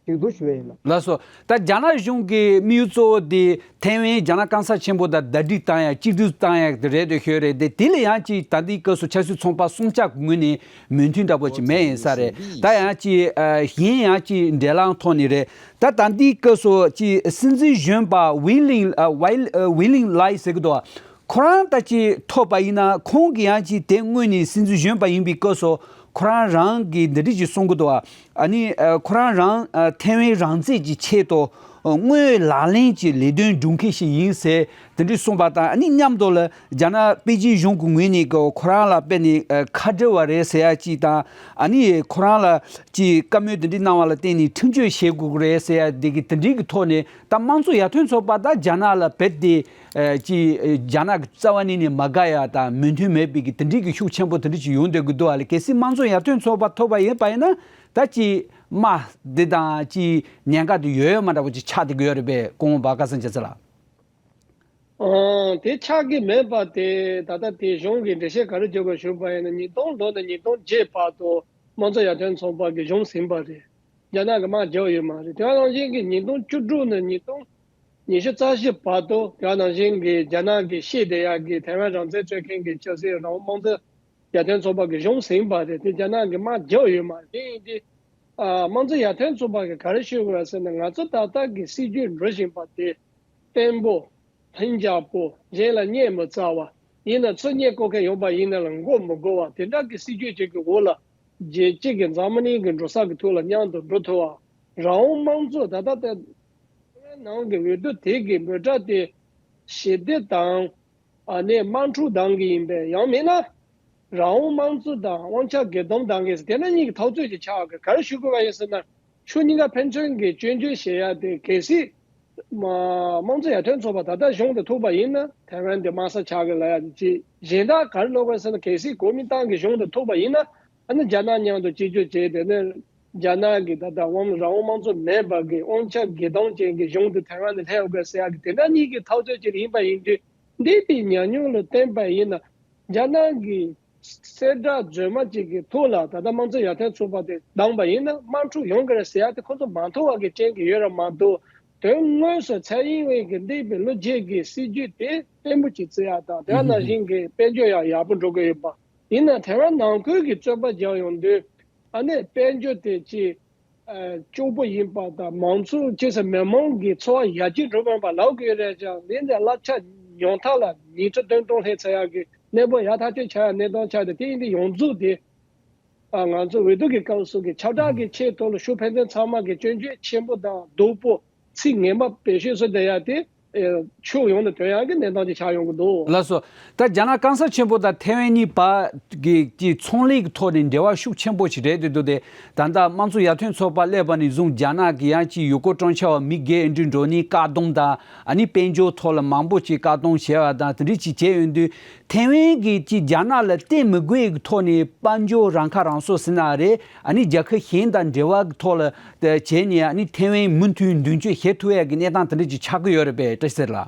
ཞིག་འདུག་ཞུ་བ་ཡིན་ལགས། ལགས་སོ། ད་རྒྱ་ནག་གཞུང་གི་དམིགས་ཡུལ་གཙོ་བོ་དེ་ཐེ་ཝན་རྒྱ་ནག་སྐམ་ས་ཆེན་པོ་དང་ཟླ་སྒྲིལ་བཏང་ཡ་གཅིག་སྡུད་བཏང་ཡ་དེ་རེད་འདོད་ཤོད་རེད་དེ་དེ་ལ་ཡང་ཅིག་ད་ལྟའི་སྐབས་སུ་ཆབ་སྲིད་ཚོགས་པ་གསུམ་ཆ་གི་ངོས་ནས་མོས་མཐུན་འདྲ་པོ་ཅིག་མེད་ཡིན་ས་རེད། ད་ཡང་ཅིག་ཨ་གཞན་ཡང་ཅིག་འབྲེལ་ལམ་ཐོག་ནས་རེད། ད་ད་ལྟའི་སྐབས་སུ་ཅིག་སྲིད་འཛིན་གཞོན་པ་ཝི་ལིང་ཨ་ཝའི་ཨ་ཝི་ལིང་ལའི་ཟེར་གི་འདུག་ཁོ་རང་ད་ཅིག་ཐོབ་པ་ཡིན་ན་ཁོང་གིས་ཡང་ཅིག་དེ་སྔོན་ནས་སྲིད་འཛིན་གཞོན་པ་ཡིན་པའི་སྐབས་སུ་ཁོ་རང་རང་གིས་འདི་འདྲ་ཅིག་གསུང་གི་འདུག་ཨ་ནི་ཨ་ཁོ་རང་རང་ཨ་ཐེ་ཝན་རང་བཙན་གྱི་ཆེད་དུ་ཨ་དངོས་ལག་ལེན་གྱི་ལས་དོན་སྒྲུབ་མཁན་ཞིག་ཡིན་ཟེར་དེ་འདྲ་གསུངས་པ་དང་། ཨ་ནི་མཉམ་དུ་ལ་རྒྱ་ནག་པེ་ཅིན་གཞུང་གི་ངོས་ནས་ཀྱི་ཁོ་རང་ལ་དཔེ་ནི་ཨ་ཁ་བྲལ་བ་རེད་ཟེར་ཡ་ཅིག་དང་། ཨ་ནི་ཁོ་རང་ལ་ཅིག་བཀའ་མོལ་དེ་འདྲ་གནང་བ་ལ་བརྟེན་ནས་ཁྲིམས་གཅོད་བྱེད་དགོས་ཀྱི་རེད་ཟེར་ཡ་དེ་གི་དེ་འདྲའི་གི་ཐོག་ནས་ད་དམངས་གཙོ་ཡར་ཐོན་ཚོགས་པ་དང་རྒྱ་ནག་ལ་རྦད་དེ་ཨ་ཅིག་རྒྱ་ནག་གི་རྩ་བ་ནས་ནས་མ་དགའ་ཡ་དང་མོས་མཐུན་མེད་པའི་གི་དེ་འདྲའི་གི་ཤུགས་ཆེན་པོ་དེ་འདྲ་ཅིག་ཡོང་བསྡད་ཀྱི་འདུག་ཨ་ལེ། གལ་སྲིད་དམངས་གཙོ་ཡར་ཐོན་ཚོགས་པ་ཐོབ་པ་ཡིན་པ་ཡིན་ན་ད་ཅིག་དམའ་འདི་དང་ཅིག་ཉེན་ཁ་དེ་ཡོད་ཡོད་མ་འདྲ་བོ་ཅིག་ཆགས་བསྡད་ཀྱི་ཡོད་རེད་པས། སྐུ་ངོ་བ་སྐལ་བཟང་རྒྱལ་མཚན་ལགས། ཨང་། དེ་ཆགས་ཀྱི་མེད་པ་དེ་ད་ལྟ་དེ་གཞུང་གིས་འགྲེལ་བཤད་ག་རེ་བརྒྱབ་པ་ཞུས་པ་ཡིན་ན་ཉིས་སྟོང་ལོ་ནས་ཉིས་སྟོང་བརྒྱད་བར་དུ་དམངས་གཙོ་ཡར་ཐོན་ཚོགས་པ་གི་གཞུང་ཟིན་པ་རེད། རྒྱ་ནག་གི་དམག་རྒྱག་ཡོད་མ་རེད། དེ་ནང་བཞིན་གྱི་ཉིས་སྟོང་བཅུ་དྲུག་ནས་ཉིས་སྟོང་ཉི་ཤུ་རྩ་བཞི་བར་དུ་དེ་ནང་བཞིན་གྱི་རྒྱ་ནག་གི་བཤད་བསྡད་ཡག་གི་ཐའེ་ཝན་རང་བཙན་རྩོད་མཁན་གྱི་ཆབ་སྲིད་རང་དབང་དམངས་གཙོ་ཡར་ཐོན་ཚོགས་པ་གི་གཞུང་ཟིན་པ་རེད། དེ་རྒྱ་ནག་གི་དམག་རྒྱག་ཡོད་མ་རེད། དེ་ཡིན་དུས་ཨ་དམངས་གཙོ་ཡར་ཐོན་ཚོགས་པ་གི་ག་རེ་ཞུ་དགོས་རེད་ཟེར་ན་ང་ཚོ་ད་ལྟ་གི་སྲིད་ཇུས་འགྲོ་བཞིན་པ་དེ་བརྟན་པོ། ལྷིང་འཇགས་པོ། གཞན་ལ་བརྙས་མི་བཙལ་བ། ཡིན་ན་ཚུར་བརྙས་བཀོལ་མཁན་ཡོང་པ་ཡིན་ན་ལ་མགོ་མི་སྒུར་བ། དེ་འདྲ་གི་སྲིད་ཇུས་ཅིག་གི་འོག་ལ་རྒྱལ་སྤྱི་གི་འཛམ་བུ་གླིང་གི་འགྲོ་ས་གི་ཐོག་ལ་མཉམ་དུ་འགྲོ་ཐུབ་པ། རང་དབང་དམངས་གཙོ་ད་ལྟ་ལྟ་ནང་གི་འོས་བསྡུ་དེ་གི་འབོད་སྒྲ་དེ་ཞི་བདེ་དང་ཨ་ནི་དམག་འཁྲུག་དང་གི་ཡིན་པས་ཡང་མིན་ན་རང་དབང་དམངས་གཙོ་དང་དབང་ཆ་སྒེར་སྡོམ་དང་གི་དེ་འདྲ་གཉིས་ཀྱི་འཐབ་རྩོད་ཅིག་ཆགས་གི་ག་རེ་ཞུ་དགོས་པ་ཡིན་ཟེར་ན། ཕྱོགས་གཉིས་ཀ་ཕན་ཚུན་གྱི་སྐྱོན་བརྗོད་བྱེད་ཡ་དེ་གལ་སྲིད་མ་དམངས་གཙོ་ཡར་ཐོན་ཚོགས་པ་ད་ལྟ་གཞུང་དུ་ཐུག་པ་ཡིན་ན་ཐའེ་ཝན་དེ་དམའ་ས་ཆགས་ཀྱི་ལབ་ཡ་དེ་གཅིག་གཞན་དག་ག་རེ་ལབ་དགོས་ཟེར་ན་གལ་སྲིད་གོ་མིན་ཏང་གི་གཞུང་དུ་ཐུག་པ་ཡིན་ན་ཨ་ནི་རྒྱ་ནག་མཉམ་དུ་གཅིག་གྱུར་བྱས་དེ་ནས་རྒྱ་ནག་གི་ད་ལྟ་དབང་རང་དབང་དམངས་གཙོ་མེད་པ་གི་དབང་ཆ་སྒེར་སྡོམ་ཅན་གྱི་གཞུང་དུ་ཐའེ་ཝན་དུ་སླེབས་དགོས་ཟེར་ཡ་གི་དེ་འདྲ་གཉིས་ཀྱི་འཐབ་རྩོད་ཅིག་ཡིན་པ་ཡིན་དུས་འདས་པའི་ཉམས་མྱོང་ལ་བརྟེན་པ་ཡིན་ན། རྒྱ་ནག་གི་གསལ་བསྒྲགས་རྫུན་མ་གཅིག་གི་ཐོག་ལ་ད་ལྟ་དམངས་གཙོ་ཡར་ཐོན་ཚོགས་པ་དེ་བདམས་པ་ཡིན་ན་དམག་འཁྲུག་ཡོང་གི་རེད་ཟེར་ཡ་དེ་ཁོ་ཚོ་མ་མཐོང་བ་གི་རྐྱེན་གྱིས་ཡོད་རེད་མ་གཏོགས། དོན་དངོས་སུ་ཚའེ་ཡིན་ཝེན་གྱི་འདས་པའི་ལོ་བརྒྱད་ཀྱི་སྲིད་ཇུས་དེ་བརྟན་པོ་ཅིག་བརྩི་ཡ་དང་དེ་ནང་བཞིན་གྱི་དཔལ་འབྱོར་ཡང་ཡག་པོ་འགྲོ་གི་ཡོད་པ་ཡིན་ན་ཐའེ་ཝན་ནང་ཁུལ་གྱི་རྩོད་པ་རྒྱག་ཡོང་དུས་ཨ་ནི་དཔལ་འབྱོར་དེ་ཅིག་ཨ་སྐྱོ་པོ་ཡིན་པ་དང་མང་ཚོགས་ཅེས་སུ་མི་མང་གི་འཚོ་བ་ཡར་རྒྱས་འགྲོ་དགོས་པ་ལབ་དགོས་རེད་ཀྱང་འདི་འདྲ་གླ་ཆ་ཉུང་མཐའ་ལ་ཉིས་ཁྲི་བདུན་སྟོང་སླེབས་ཚར་ཡག་གི་གནས་སྤོ་ཡག་ཐག་ཆོད་ཆགས་ཡག་གནས་སྟངས་ཆགས་ཏེ་དེ་ཡིན་དུས་ཡོངས་རྫོགས་དེ་ཨ་ང་ཚོ་འོས་བསྡུ་གི་སྐབས་སུ་གི་ཁྱབ་བསྒྲགས་ཀྱི་ཆེད་དུ་ལ་ཤུགས་ཕན་ཚུན་ཚང་མ་གི་སྐྱོན་བརྗོད་ཆེན་པོ་དང་སྡུག་པོ་ཚིག་ངན་པ་བེད་སྤྱོད་བཟོ་བསྡད་ཡག་དེ་ ཕྱོགས་ཡོངས་ནས་ཐོན་ཡག་གི་གནས་སྟངས་ཅིག་ཆགས་ཡོང་གི་འདུག། ལགས་སོ། ད་རྒྱ་ནག་སྐམ་ས་ཆེན་པོ་དང་ཐེ་ཝན་གཉིས་བར་གྱི་གྱི་ཚོང་ལས་ཀྱི་ཐོག་ནས་འབྲེལ་བ་ཤུགས་ཆེན་པོ་ཞིག་རེད་འདུག་འདུག་སྟེ། ད་ལྟ་དམངས་གཙོ་ཡར་ཐོན་ཚོགས་པ་སླེབས་པ་ནས་བཟུང་རྒྱ་ནག་གི་ཡང་ཅིག་ཡུལ་སྐོར་སྤྲོ་འཆམ་པ་མི་སྒེར་འདྲ་འགྲོ་ནས་བཀག་སྡོམ་དང་ཨ་ནི་དཔལ་འབྱོར་ཐོག་ལ་མང་པོ་ཅིག་བཀག་སྡོམ་བྱས་པ་དང་དེ་འདྲ་ཅིག་བྱས་ཡོང་དུས། ཐེ་ཝན་གྱིས་ཀྱི་རྒྱ་ནག་ལ་བརྟེན་མི་དགོས་ཀྱི་ཐོག་ནས་དཔལ་འབྱོར་རང་ཁ་རང་གསོ་ཟེར་ན་རེད། ཨ་ནི་རྒྱལ་ཁབ་གཞན་དང་འབྲེལ་བ་གི་ཐོག་ལ་བྱས་ནས་ཨ་ནི་ཐེ་ཝན་མུ་མཐུད་མདུན་སྐྱོད་བྱེད་ཐུབ་ཡག་གི་གནས་སྟངས་དེ་འདྲ་ཅིག་ཆགས་ཀྱི་ཡོད་རེད་པས། བཀྲ་ཤིས་ཟེར་ལགས།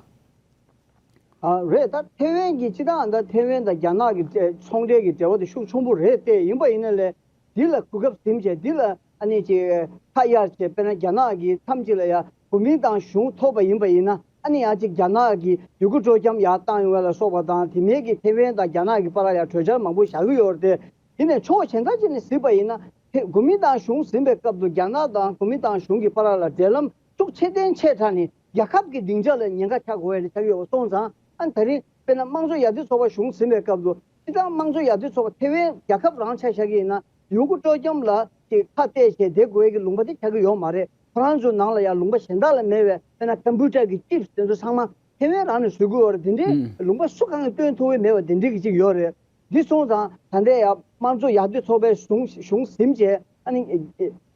ཨ་རེད། ད་ཐེ་ཝན་གྱི་སྤྱི་བཏང་ད་ཐེ་ཝན་དང་རྒྱ་ནག་གི་འབྲེལ་ཚོང་འབྲེལ་གྱི་འབྲེལ་བ་དེ་ཤུགས་ཆེན་པོ་རེད་དེ། ཡིན་པ་ཡིན་ན་ལས་འདི་ལ་གོ་སྐབས་ཟིན་བྱས་འདི་ལ་ཨ་ནི་ཅིག་ཁ་གཡར་བྱས། དཔེར་ན་རྒྱ་ནག་གི་མཚམས་ཅིག་ལ་ཡ་གོ་མིན་ཏང་གཞུང་ཐོབ་པ་ཡིན་པ་ཡིན་ན། ཨ་ནི་ཡང་ཅིག་རྒྱ་ནག་གི་ཡུལ་སྐོར་སྤྲོ་འཆམ་ཡར་བཏང་ཡོང་བ་ལ་སོགས་པ་དང་། དེ་མིན་གྱི་ཐེ་ཝན་དང་རྒྱ་ནག་གི་བར་ལ་ཡ་གྲོས་འཆར་མང་པོ་བཞག་གི་ཡོད་རེད་དེ། དེ་ནས་ཕྱོགས་གཞན་དག་ཅིག་ནས་གཟིགས་པ་ཡིན་ན། དེ་གོ་མིན་ཏང་གཞུང་ཟིན་པའི་སྐབས་སུ་རྒྱ་ནག་དང་གོ་མིན་ཏང་གཞུང་གི་བར་ལ་འབྲེལ་ལམ་ཤུགས་ཆེ་ཏན་ཆེ་དྲགས་ནས་རྒྱལ་ཁབ་ཀྱི་སྡིངས་ཆ་ལ་ཉེན་ཁ་ཆགས་དགོས་ཡ་ཆགས་ཡོད་པ་སོང་ཙང་། ཨ་ནི་ད་རིང་དཔེར་ན་དམངས་གཙོ་ཡར་ཐོན་ཚོགས་པ་གཞུང་ཟིན་པའི་སྐབས་སུ་སྤྱི་བཏང་དམངས་གཙོ་ཡར་ཐོན་ཚོགས་པ་ཐེ་ཝན་རྒྱལ་ཁབ་རང་ཆ་བཞག་གི་ཡིན་ན། ཡུལ་སྐོར་སྤྲོ་འཆམ་ལ་ཅིག་ཁ་གཏད་བྱས་བསྡད་དགོས་ཡ་གི་ལུང་པ་དེ་ཆགས་ཀྱི་ཡོད་མ་རེད། ཁོ་རང་ཚོའི་ནང་ལ་ཡང་ལུང་པ་གཞན་དག་ལ་མེད་པའི། དཔེར་ན་ཀམ་པུ་ཊར་གྱི་ཅིབ་སི་དེ་ཚོ་ཚང་མ་ཐེ་ཝན་རང་ནས་བཟོ་གི་ཡོད་རེད། དེ་འདྲའི་ལུང་པ་སུ་གང་གིས་སྟོན་ཐུབ་ཀྱི་མེད་པ་དེ་འདྲའི་གི་ཅིག་ཡོད་རེད། འདི་སོང་ཙང་ད་ལྟའི་ཡ་དམངས་གཙོ་ཡར་ཐོན་ཚོགས་པའི་གཞུང་གཞུང་ཟིན་བྱས། ཨ་ནི་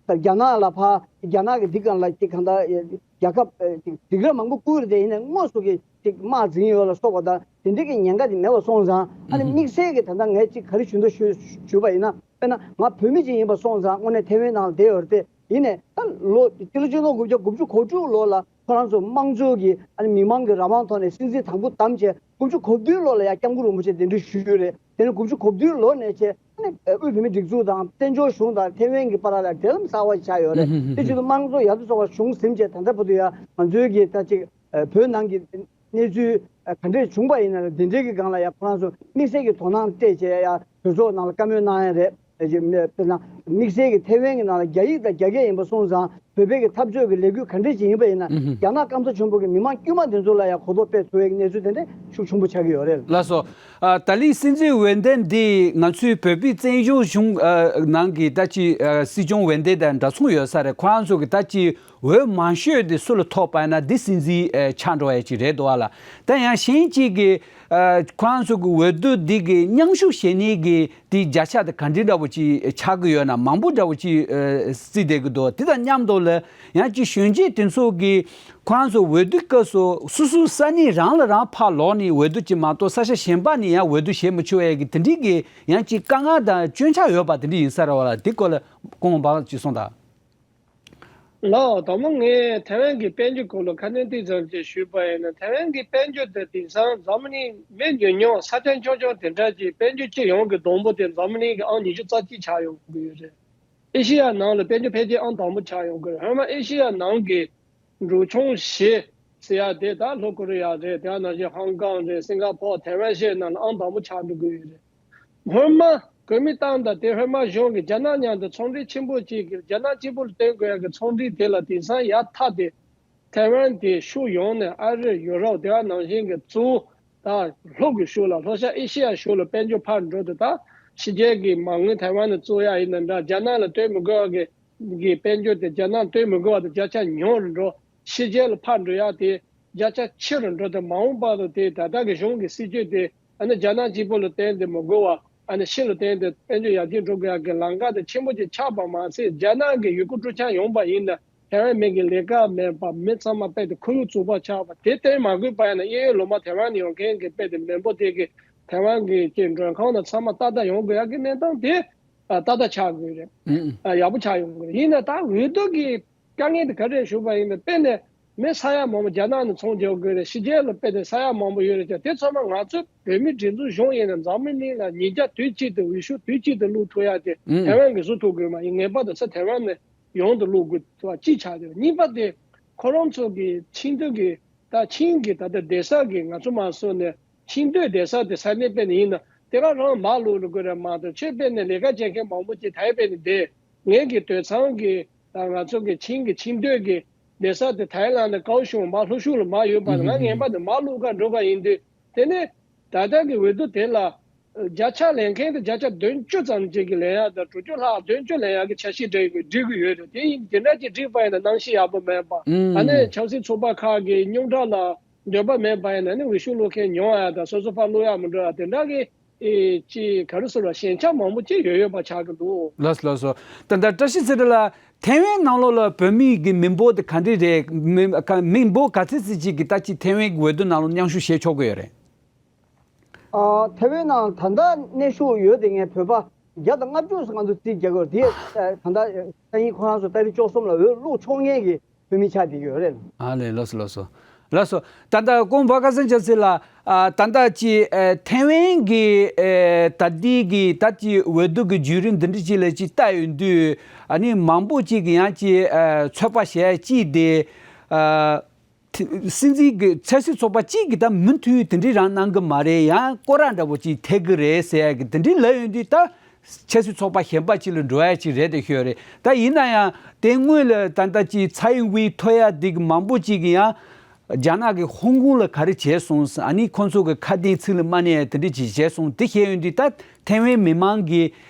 རྒྱ་ནག་ལ་ཕར་རྒྱ་ནག་གི་འདི་སྒང་ལ་ཅིག་གང་ལྟར་རྒྱལ་ཁབ་ཅིག་སྡིགས་ར་མང་པོ་བསྐུལ་རེད་དེ། ཡིན་ནའི་དངོས་སུ་གི་ཅིག་དམག་འཛིང་ཡོད་ལ་སོགས་པ་དང་དེ་འདྲའི་གི་ཉེན་ཁ་དེ་མེད་པ་སོང་ཙང་། ཨ་ནི་དམིགས་བསལ་གྱི་ད་ལྟ་ངས་ཅིག་ག་རེ་ཞུ་འདོད་ཞུ་ཞུས་པ་ཡིན་ན། དཔེར་ན་ང་བོད་མི་ཅིག་ཡིན་པ་སོང་ཙང་དངོས་གནས་ཐེ་ཝན་ནང་ལ་བསྡད་ཡོད་རེད་དེ། ཡིན་ནའི་ད་ལོ་སྤྱི་ལོ་ཆིག་སྟོང་དགུ་བརྒྱ་དགུ་བཅུ་གོ་དྲུག་ལོ་ལ་ཁོ་རང་ཚོ་དམངས་གཙོ་གི་ཨ་ནི་མི་མང་གི་རང་དབང་ཐོག་ནས་སྲིད་འཛིན་དང་པོ་བདམས་བྱས། དགུ་བཅུ་གོ་བདུན་ལོ་ལ་ཡང་སྐྱབས་མགོན་རིན་པོ་ཆེ་གདན་འདྲེན་ཞུས་ཡོད་རེད། དེ་ནས་དགུ་བཅུ་གོ་བདུན་ལོ་ནས་བྱས་ཨ་ནི་དབུས་བོད་མིའི་སྒྲིག་འཛུགས་དང་བཙན་བྱོལ་གཞུང་དང་ཐེ་ཝན་གྱི་བར་ལ་འབྲེལ་ལམ་གསར་བ་ཆགས་ཡོད་རེད། དེ་བྱེད་དུས་དམངས་གཙོ་ཡར་ཐོན་ཚོགས་པ་གཞུང་ཟིན་བྱས་ད་ལྟ་བར་དུ་ཡང་ང་ཚོའི་གི་ད་ཅིག་བོད་ནང་གི་གནས་ཚུལ་ག་འདྲས་བྱུང་པ་ཡིན་ན་རེད། དེ་འདྲའི་གི་སྒང་ལ་ཡང་ཁོ་རང་ཚོ་དམིགས་བསལ་གྱི་དོ་སྣང་སྤྲད་བྱས་ཡང་གྲོས་ཚོགས་ནང་ལ་བཀའ་མོལ་གནང་ཡ་རེད། དཔེར་ན་དམིགས་བསལ་གྱི་ཐེ་ཝན་གྱི་ནང་ལ་རྒྱ་ཡིག་དང་རྒྱ་སྐད་ཡིན་པ་སོང་ཙང་། བོད་པའི་གི་འཐབ་རྩོད་ཀྱི་ལས་འགུལ་ག་འདྲས་ཅིག་ཡིན་པ་ཡིན་ན། རྒྱ་ནག་སྐམ་ས་ཆེན་པོ་གི་མི་མང་དཀྱུས་མ་འདི་ཚོ་ལ་ཡང་གོ་རྟོགས་སྤེལ་ཐུབ་པའི་གནས་ཚུལ་དེ་འདྲ་ཤུགས་ཆེན་པོ་ཆགས་ཀྱི་ཡོད་རེད། ལགས་སོ། ཨ་ད་ལན་སྲིད་འཛིན་འོས་འདེམས་འདི་ང་ཚོའི་བོད་པའི་བཙན་བྱོལ་གཞུང་ཨ་ནང་གི་ད་ཅི་ཨ་སྲིད་སྐྱོང་འོས་འདེམས་དང་འདྲ་མཚུངས་ཡོད་ས་རེད། ཁོ་རང་ཚོ་གི་ད་ཅི་འོས་མང་ཤོས་དེ་སུ་ལ་ཐོབ་པ་ཡིན་ན་འདི་སྲིད་འཛིན་ཨ་ཆགས་འགྲོ་ཡ་ཅིག་རེད་འདུག་ཨ་ལ། ད་ཡང་གཞན་གཅིག་གི་ཨ་ཁོ་རང་ཚོ་གི་འོས་བསྡུ་འདི་གི་མཉམ་ཞུགས་བྱེད་མཁན་གྱི་དེའི་བརྒྱ་ཆ་དེ་ག་འདྲ་འདྲ་བོ་ཅིག་ཆགས་ཀྱི་ཡོད་ན། མང་པོ་འདྲ་བོ་ཅིག་ཨ་བརྩིས་བསྡད་ཀྱི་འདུག། དེ་དང་མཉམ་དུ་ལ་ཡང་ཅིག་གཞོན་སྐྱེས་དེ་ཚོ་གིས་ཁོ་རང་ཚོ་འོས་བསྡུ་སྐབས་སུ་སོ་སོའི་ས་གནས་རང་ལ་རང་ཕར་ལོག་ནས་འོས་བསྡུ་ཅིག་མ་གཏོགས་ས་ཆ་གཞན་པ་ནས་ཡང་འོས་བསྡུ་བྱེད་མི་ཆོག་ཡས་ཀྱི་དེ་འདྲའི་གི་ཡང་ཅིག་དཀའ་ངལ་དང་སྐྱོན་ཆ་ཡོད་པ་དེ་འདྲ་ཡིན་ས་རེད་བ་ལ། དེ་སྐོར་ལ་སྐུ་ངོ་འབའ་ཅིག་གསུངས་དང་། ལགས། དང་པོ་ངས་ཐའེ་ཝན་གྱི་དཔལ་འབྱོར་སྐོར་ལ་ཁ་སྣོན་ཏོག་ཙམ་ཅིག་ཞུས་པ་ཡིན་ན། ཐའེ་ཝན་གྱི་དཔལ་འབྱོར་དེ་དེང་སང་འཛམ་གླིང་མི་ཉུང་ཉུང་ས་ཆ་ཆུང་ཆུང་དེ་འདྲ་གྱི་དཔལ་འབྱོར་སྤྱི་ཡོངས་ཀྱི་བསྡོམས་པོ་དེ་འཛམ་གླིང་གི་ཨང་ཉི་ཤུ་རྩ་གཅིག་ཆགས་ཡོང་གི་ཡོད་རེད། ཨེ་ཤི་ཡ་ནང་ལ་དཔལ་འབྱོར་འཕེལ་རྒྱས་ཨང་དང་པོ་ཆགས་ཡོང་གི་རེད། སྔོན་མ་ཨེ་ཤི་ཡ་ནང་གི་འབྲུག་ཆུང་བཞི་ཟེར་ཡ་དེ་ད་ལྷོ་ཀོ་རི་ཡ་རེད། དེ་ནང་བཞིན་ཧོང་ཀོང་རེད། སིང་ག་ཕོར། ཐའེ་ཝན་བཅས་ནང་ལ་ཨང་དང་པོ་ཆགས་འགྲོ་གི་ཡོད་རེད། སྔོན་མ་གོ་མིན་ཏང་དང་དེ་སྔོན་མ་གཞུང་གིས་རྒྱ་ནག་མཉམ་དུ་ཚོང་འབྲེལ་ཆེན་པོ་གཅིག་གིས་རྒྱ་ནག་གཅིག་པུ་ལ་བརྟེན་དགོས་ཡག་གི་ཚོང་འབྲེལ་དེ་ལ་དེང་སང་ཡར་ཐག་དེ་ཐའེ་ཝན་དེ་ཕྱོགས་ཡོངས་ནས་ཨ་རི། ཡུ་རོབ། དེ་ག་ནང་བཞིན་གྱི་གཙོ་བོ་ད་ལྷོ་གི་ཕྱོགས་ལ་ལྷོ་ཤར་ཨེ་ཤེ་ཡ་ཕྱོགས་ལ་དཔལ་འབྱོར་འཕར་འགྲོ་དུས། ད་ཕྱི་རྒྱལ་གྱི་མ་དངུལ་ཐའེ་ཝན་ལ་བཙུགས་ཡ་ཡིན་ན་འདྲ། རྒྱ་ནག་ལ་སྟོན་མི་དགོས་པ་གི་གི་དཔལ་འབྱོར་དེ་རྒྱ་ནག་སྟོན་མི་དགོས་པ་དེ་བརྒྱ་ཆ་ཉུང་རུ་འགྲོ། ཕྱི་རྒྱལ་ལ་ཕར་འགྲོ་ཡ་དེ་བརྒྱ་ཆ་ཆེ་རུ་འགྲོ་དུས། མ་འོངས་པ་ལ་དེ་ད་ལྟ་གི་གཞུང་གི་སྲིད་ཇུས་དེ་ཨ་ནི་རྒྱ་ནག་གཅིག་པུ་ལ་བརྟེན་ཏེ་མི་དགོས་པ། ཨ་ནི་ཕྱི་ལ་བརྟེན་ཏེ་དཔལ་འབྱོར་ཡར་རྒྱས་འགྲོ་དགོས་ཡ་གི་ལམ་ཁ་དེ་ཆེན་པོ་ཅིག་ཆགས་པ་མ་ཟད། རྒྱ་ནག་གི་ཡུལ་སྐོར་སྤྲོ་འཆམ་ཡོང་པ་ཡིན་ན་ཐའེ་ཝན་མི་གི་ལས་ཀ་མེད་པ། མི་ཚང་མ་རྦད་དེ་ཁོར་ཡུག་བཙོག་པ་ཆགས་པ་དེ་སྟོན་མ་དགོས་པ་ཡིན་ན། གཡས་གཡོན་ལོག་མ་ཐའེ་ཝན་ནས་ཡོང་མཁན་གྱི་རྦད་དེ་མི་འབོར་དེ་གི་ཐའེ་ཝན་གྱི་ཅིག་མགྲོན་ཁང་ནང་ཚང་མ་ཏག་ཏག་ཡོང་དགོས་ཡ་གི་གནས་སྟངས་དེ་ཨ་ཏག་ཏག་ཆགས་དགོས་རེད། ཨ་ཡག་པོ་ཆགས་ཡོང་དགོས་རེད། ཡིན་ན་ད་འོས་བསྡུ་གི་དཀའ་ངལ་དེ་ག་རེ་རེད་ཞུས་པ་ཡིན་ན། དཔེར་ན་མི་ས་ཡ་མང་པོ་རྒྱ་ནག་ནས་ཚོང་རྒྱག་དགོས་རེད། ཕྱི་རྒྱལ་ལ་དཔེ་དེ་ས་ཡ་མང་པོ་ཡོད་རེད་ཀྱང་། དེ་ཚང་མ་ང་ཚོ་བོད་མིའི་སྒྲིག་འཛུགས་གཞུང་ཡིན་ན་འཛམ་གླིང་ལ་ཉིས་བརྒྱ་དུས་གཅིག་ཏུ་འོས་ཤོག་དུས་གཅིག་ཏུ་བླུག་ཐུབ་ཡ་དེ་ཐའེ་ཝན་གྱིས་བཟོ་ཐུབ་དགོས་མ་ཡིན། ངེས་པར་དུ་ས་ཐའེ་ཝན་ནས་ཡོང་དུ་བླུག་དགོས་པ་གཅིག་ཆགས་ཡོད། གཉིས་པ་དེ་ཁོ་རང་ཚོ་གི་ཆིངས་དོན་གྱི་ད་ཆིངས་ཀྱི་ད་ལྟ་བསྡད་ས་གི་ང་ཚོ་མ་སོང་ནས་ཆིངས་དོན་བསྡད་ས་དེ་ས་གནས་དཔེ་ནས་ཡིན་ན་དེ་ག་རང་མར་བླུག་རུ་དགོས་རེད་མ་གཏོགས། ཁྱོད་དཔེ་ནས་ལས་ཀ་བྱེད་མཁན་མང་པོ་ཅིག་ད་ཡི་དཔེ་ནས་བསྡད། ངེད་ཀྱི་དུད་ཚང་གི་ད་ང་ཚོ་གི་ཆིངས་ཀྱི་ཆིངས་དོན་གྱི་བསྡད་ས་དེ་ཐའི་ལན་དང་ཀའོ་ཤུང་མར་ལྷོ་ཕྱོགས་ལ་མར་ཡོད་པ་ང་ངན་པ་དེ་མར་བླུག་ག་འགྲོ་ག་ཡིན་དུས། དེ་ནས་ད་ལྟ་གི་འོས་བསྡུ་དེ་ལ་བརྒྱ་ཆ་ལེན་མཁན་དེ་བརྒྱ་ཆ་བདུན་ཅུ་ཙམ་ཅིག་གིས་ལེན་ཡག་དང་དྲུག་ཅུ་ལྷག་བདུན་ཅུ་ལེན་ཡག་གི་འཆར་གཞི་སྒྲིག་དགོས་སྒྲིག་གི་ཡོད་རེད། དེ་ཡིན་དེ་འདྲ་ཅིག་བསྒྲིགས་པ་ཡིན་ན་གནམ་གཤིས་ཡག་པོ་མེད་པ། ཨ་ནི་ཆབ་སྲིད་ཚོགས་པ་ཁག་གི་རྙོག་དྲ་ལ་ འདོད་པ་མེད་པ་ཡིན་ན་ནི་འོས་ཤོག་བླུག་མཁན་ཉུང་ཡ་དང་སོ་སོ་ཕར་བླུག་ཡ་མི་འགྲོ་ཡ་དེ་འདྲ་གི་ཨེ་ཅི་ག་རེ་ཟེར་བ་ཞན་ཆ་མང་པོ་ཅིག་ཡོད་ཡོད་པ་ཆགས་ཀྱི་འདུག་ལགས་སོ་ལགས་སོ། ད་ལྟ་བཀྲ་ཤིས་ཚེ་རིང་ལགས་ཐའེ་ཝན་ནང་ལོགས་ལ་བོད་མི་གི་མི་འབོར་དེ་ག་འདྲ་རེད། མི་ག་མི་འབོར་ག་ཚད་ཙམ་ཅིག་གི་ད་ཅི་ཐའེ་ཝན་གི་འོས་བསྡུ་ནང་ལ་མཉམ་ཞུགས་བྱེད་ཆོག་གི་ཡོད་རེད། ཨ་ཐའེ་ཝན་ནང་ད་ལྟ་གནས་བཞུགས་ཡོད་དེ་ངས་བོད་པ་བརྒྱ་དང་ལྔ་བཅུ་ཙམ་ང་ཚོ་རྩིས་རྒྱག་གི་ཡོད་རེད། དེ་ད་ལྟ་ས་ཡིན་ཁོ་རང་ཚོ་ཏ་རིག་བཅུ་གསུམ་ལ་འོས་བླུག་ཆོག་མཁན་གྱི་བོད་མི་ཆགས་བསྡད་ཀྱི་ཡོད་རེད། ཨ་ལས་ལགས་སོ་ལགས་སོ། ལགས་སོ། ད་ལྟ་ཀོང་བ་ཁ་སང་ཆབ་སྲིད་ལ་ཨ་ད་ལྟ་ཅི་ཨ་ཐའེ་ཝན་གྱི་ཨ་ད་ལྟའི་གི་ད་ཅི་འོས་བསྡུ་གི་བརྒྱུད་རིམ་འདི་འདྲ་ཅིག་ལ་ཅིག་ལྟ་ཡོང་དུས་ཨ་ནི་མང་པོ་ཅིག་གི་ཡང་ཅི་ཨ་ཚོད་དཔག་བྱས་ཅིག་དེ་ཨ། དེ་སྲིད་འཛིན་གྱི་ཆབ་སྲིད་ཚོགས་པ་གཅིག་གིས་ད་མུ་མཐུད་དེ་འདྲའི་རང་གནང་གི་མ་རེད། ཡང་སྐོར་ར་འདྲ་པོ་ཅིག་ཐེབས་ཀྱི་རེད་ཟེར་ཡ་གི་དེ་འདྲའི་ལབ་ཡོང་དུས་ད་ཆབ་སྲིད་ཚོགས་པ་གཞན་པ་ཅིག་ལ་འགྲོ་ཡ་ཅིག་རེད་དེ་ཤོད་རེད། ད་ཡིན་ན་ཡང་དེ་སྔོན་ལ་ད་ལྟ་ཅིག་ཚའེ་ཝེ་ཐོ་ཡ་འདི་གི་མང་པོ་ཅིག་གིས་ཡང་རྒྱ་ནག་གི་ཧོང་ཀོང་ལ་ག་རེ་བྱས་སོང་ཟེར། ཨ་ནི་ཁོང་ཚོ་གི་ཁ་དན་ཚིག་ལ་མ་གནས་ཡ་དེ་འདྲ་ཅིག་བྱས་སོང་། དེ་བཤད་ཡོང་དུས་ད་ཐའེ་ཝན་མི་མང་གི་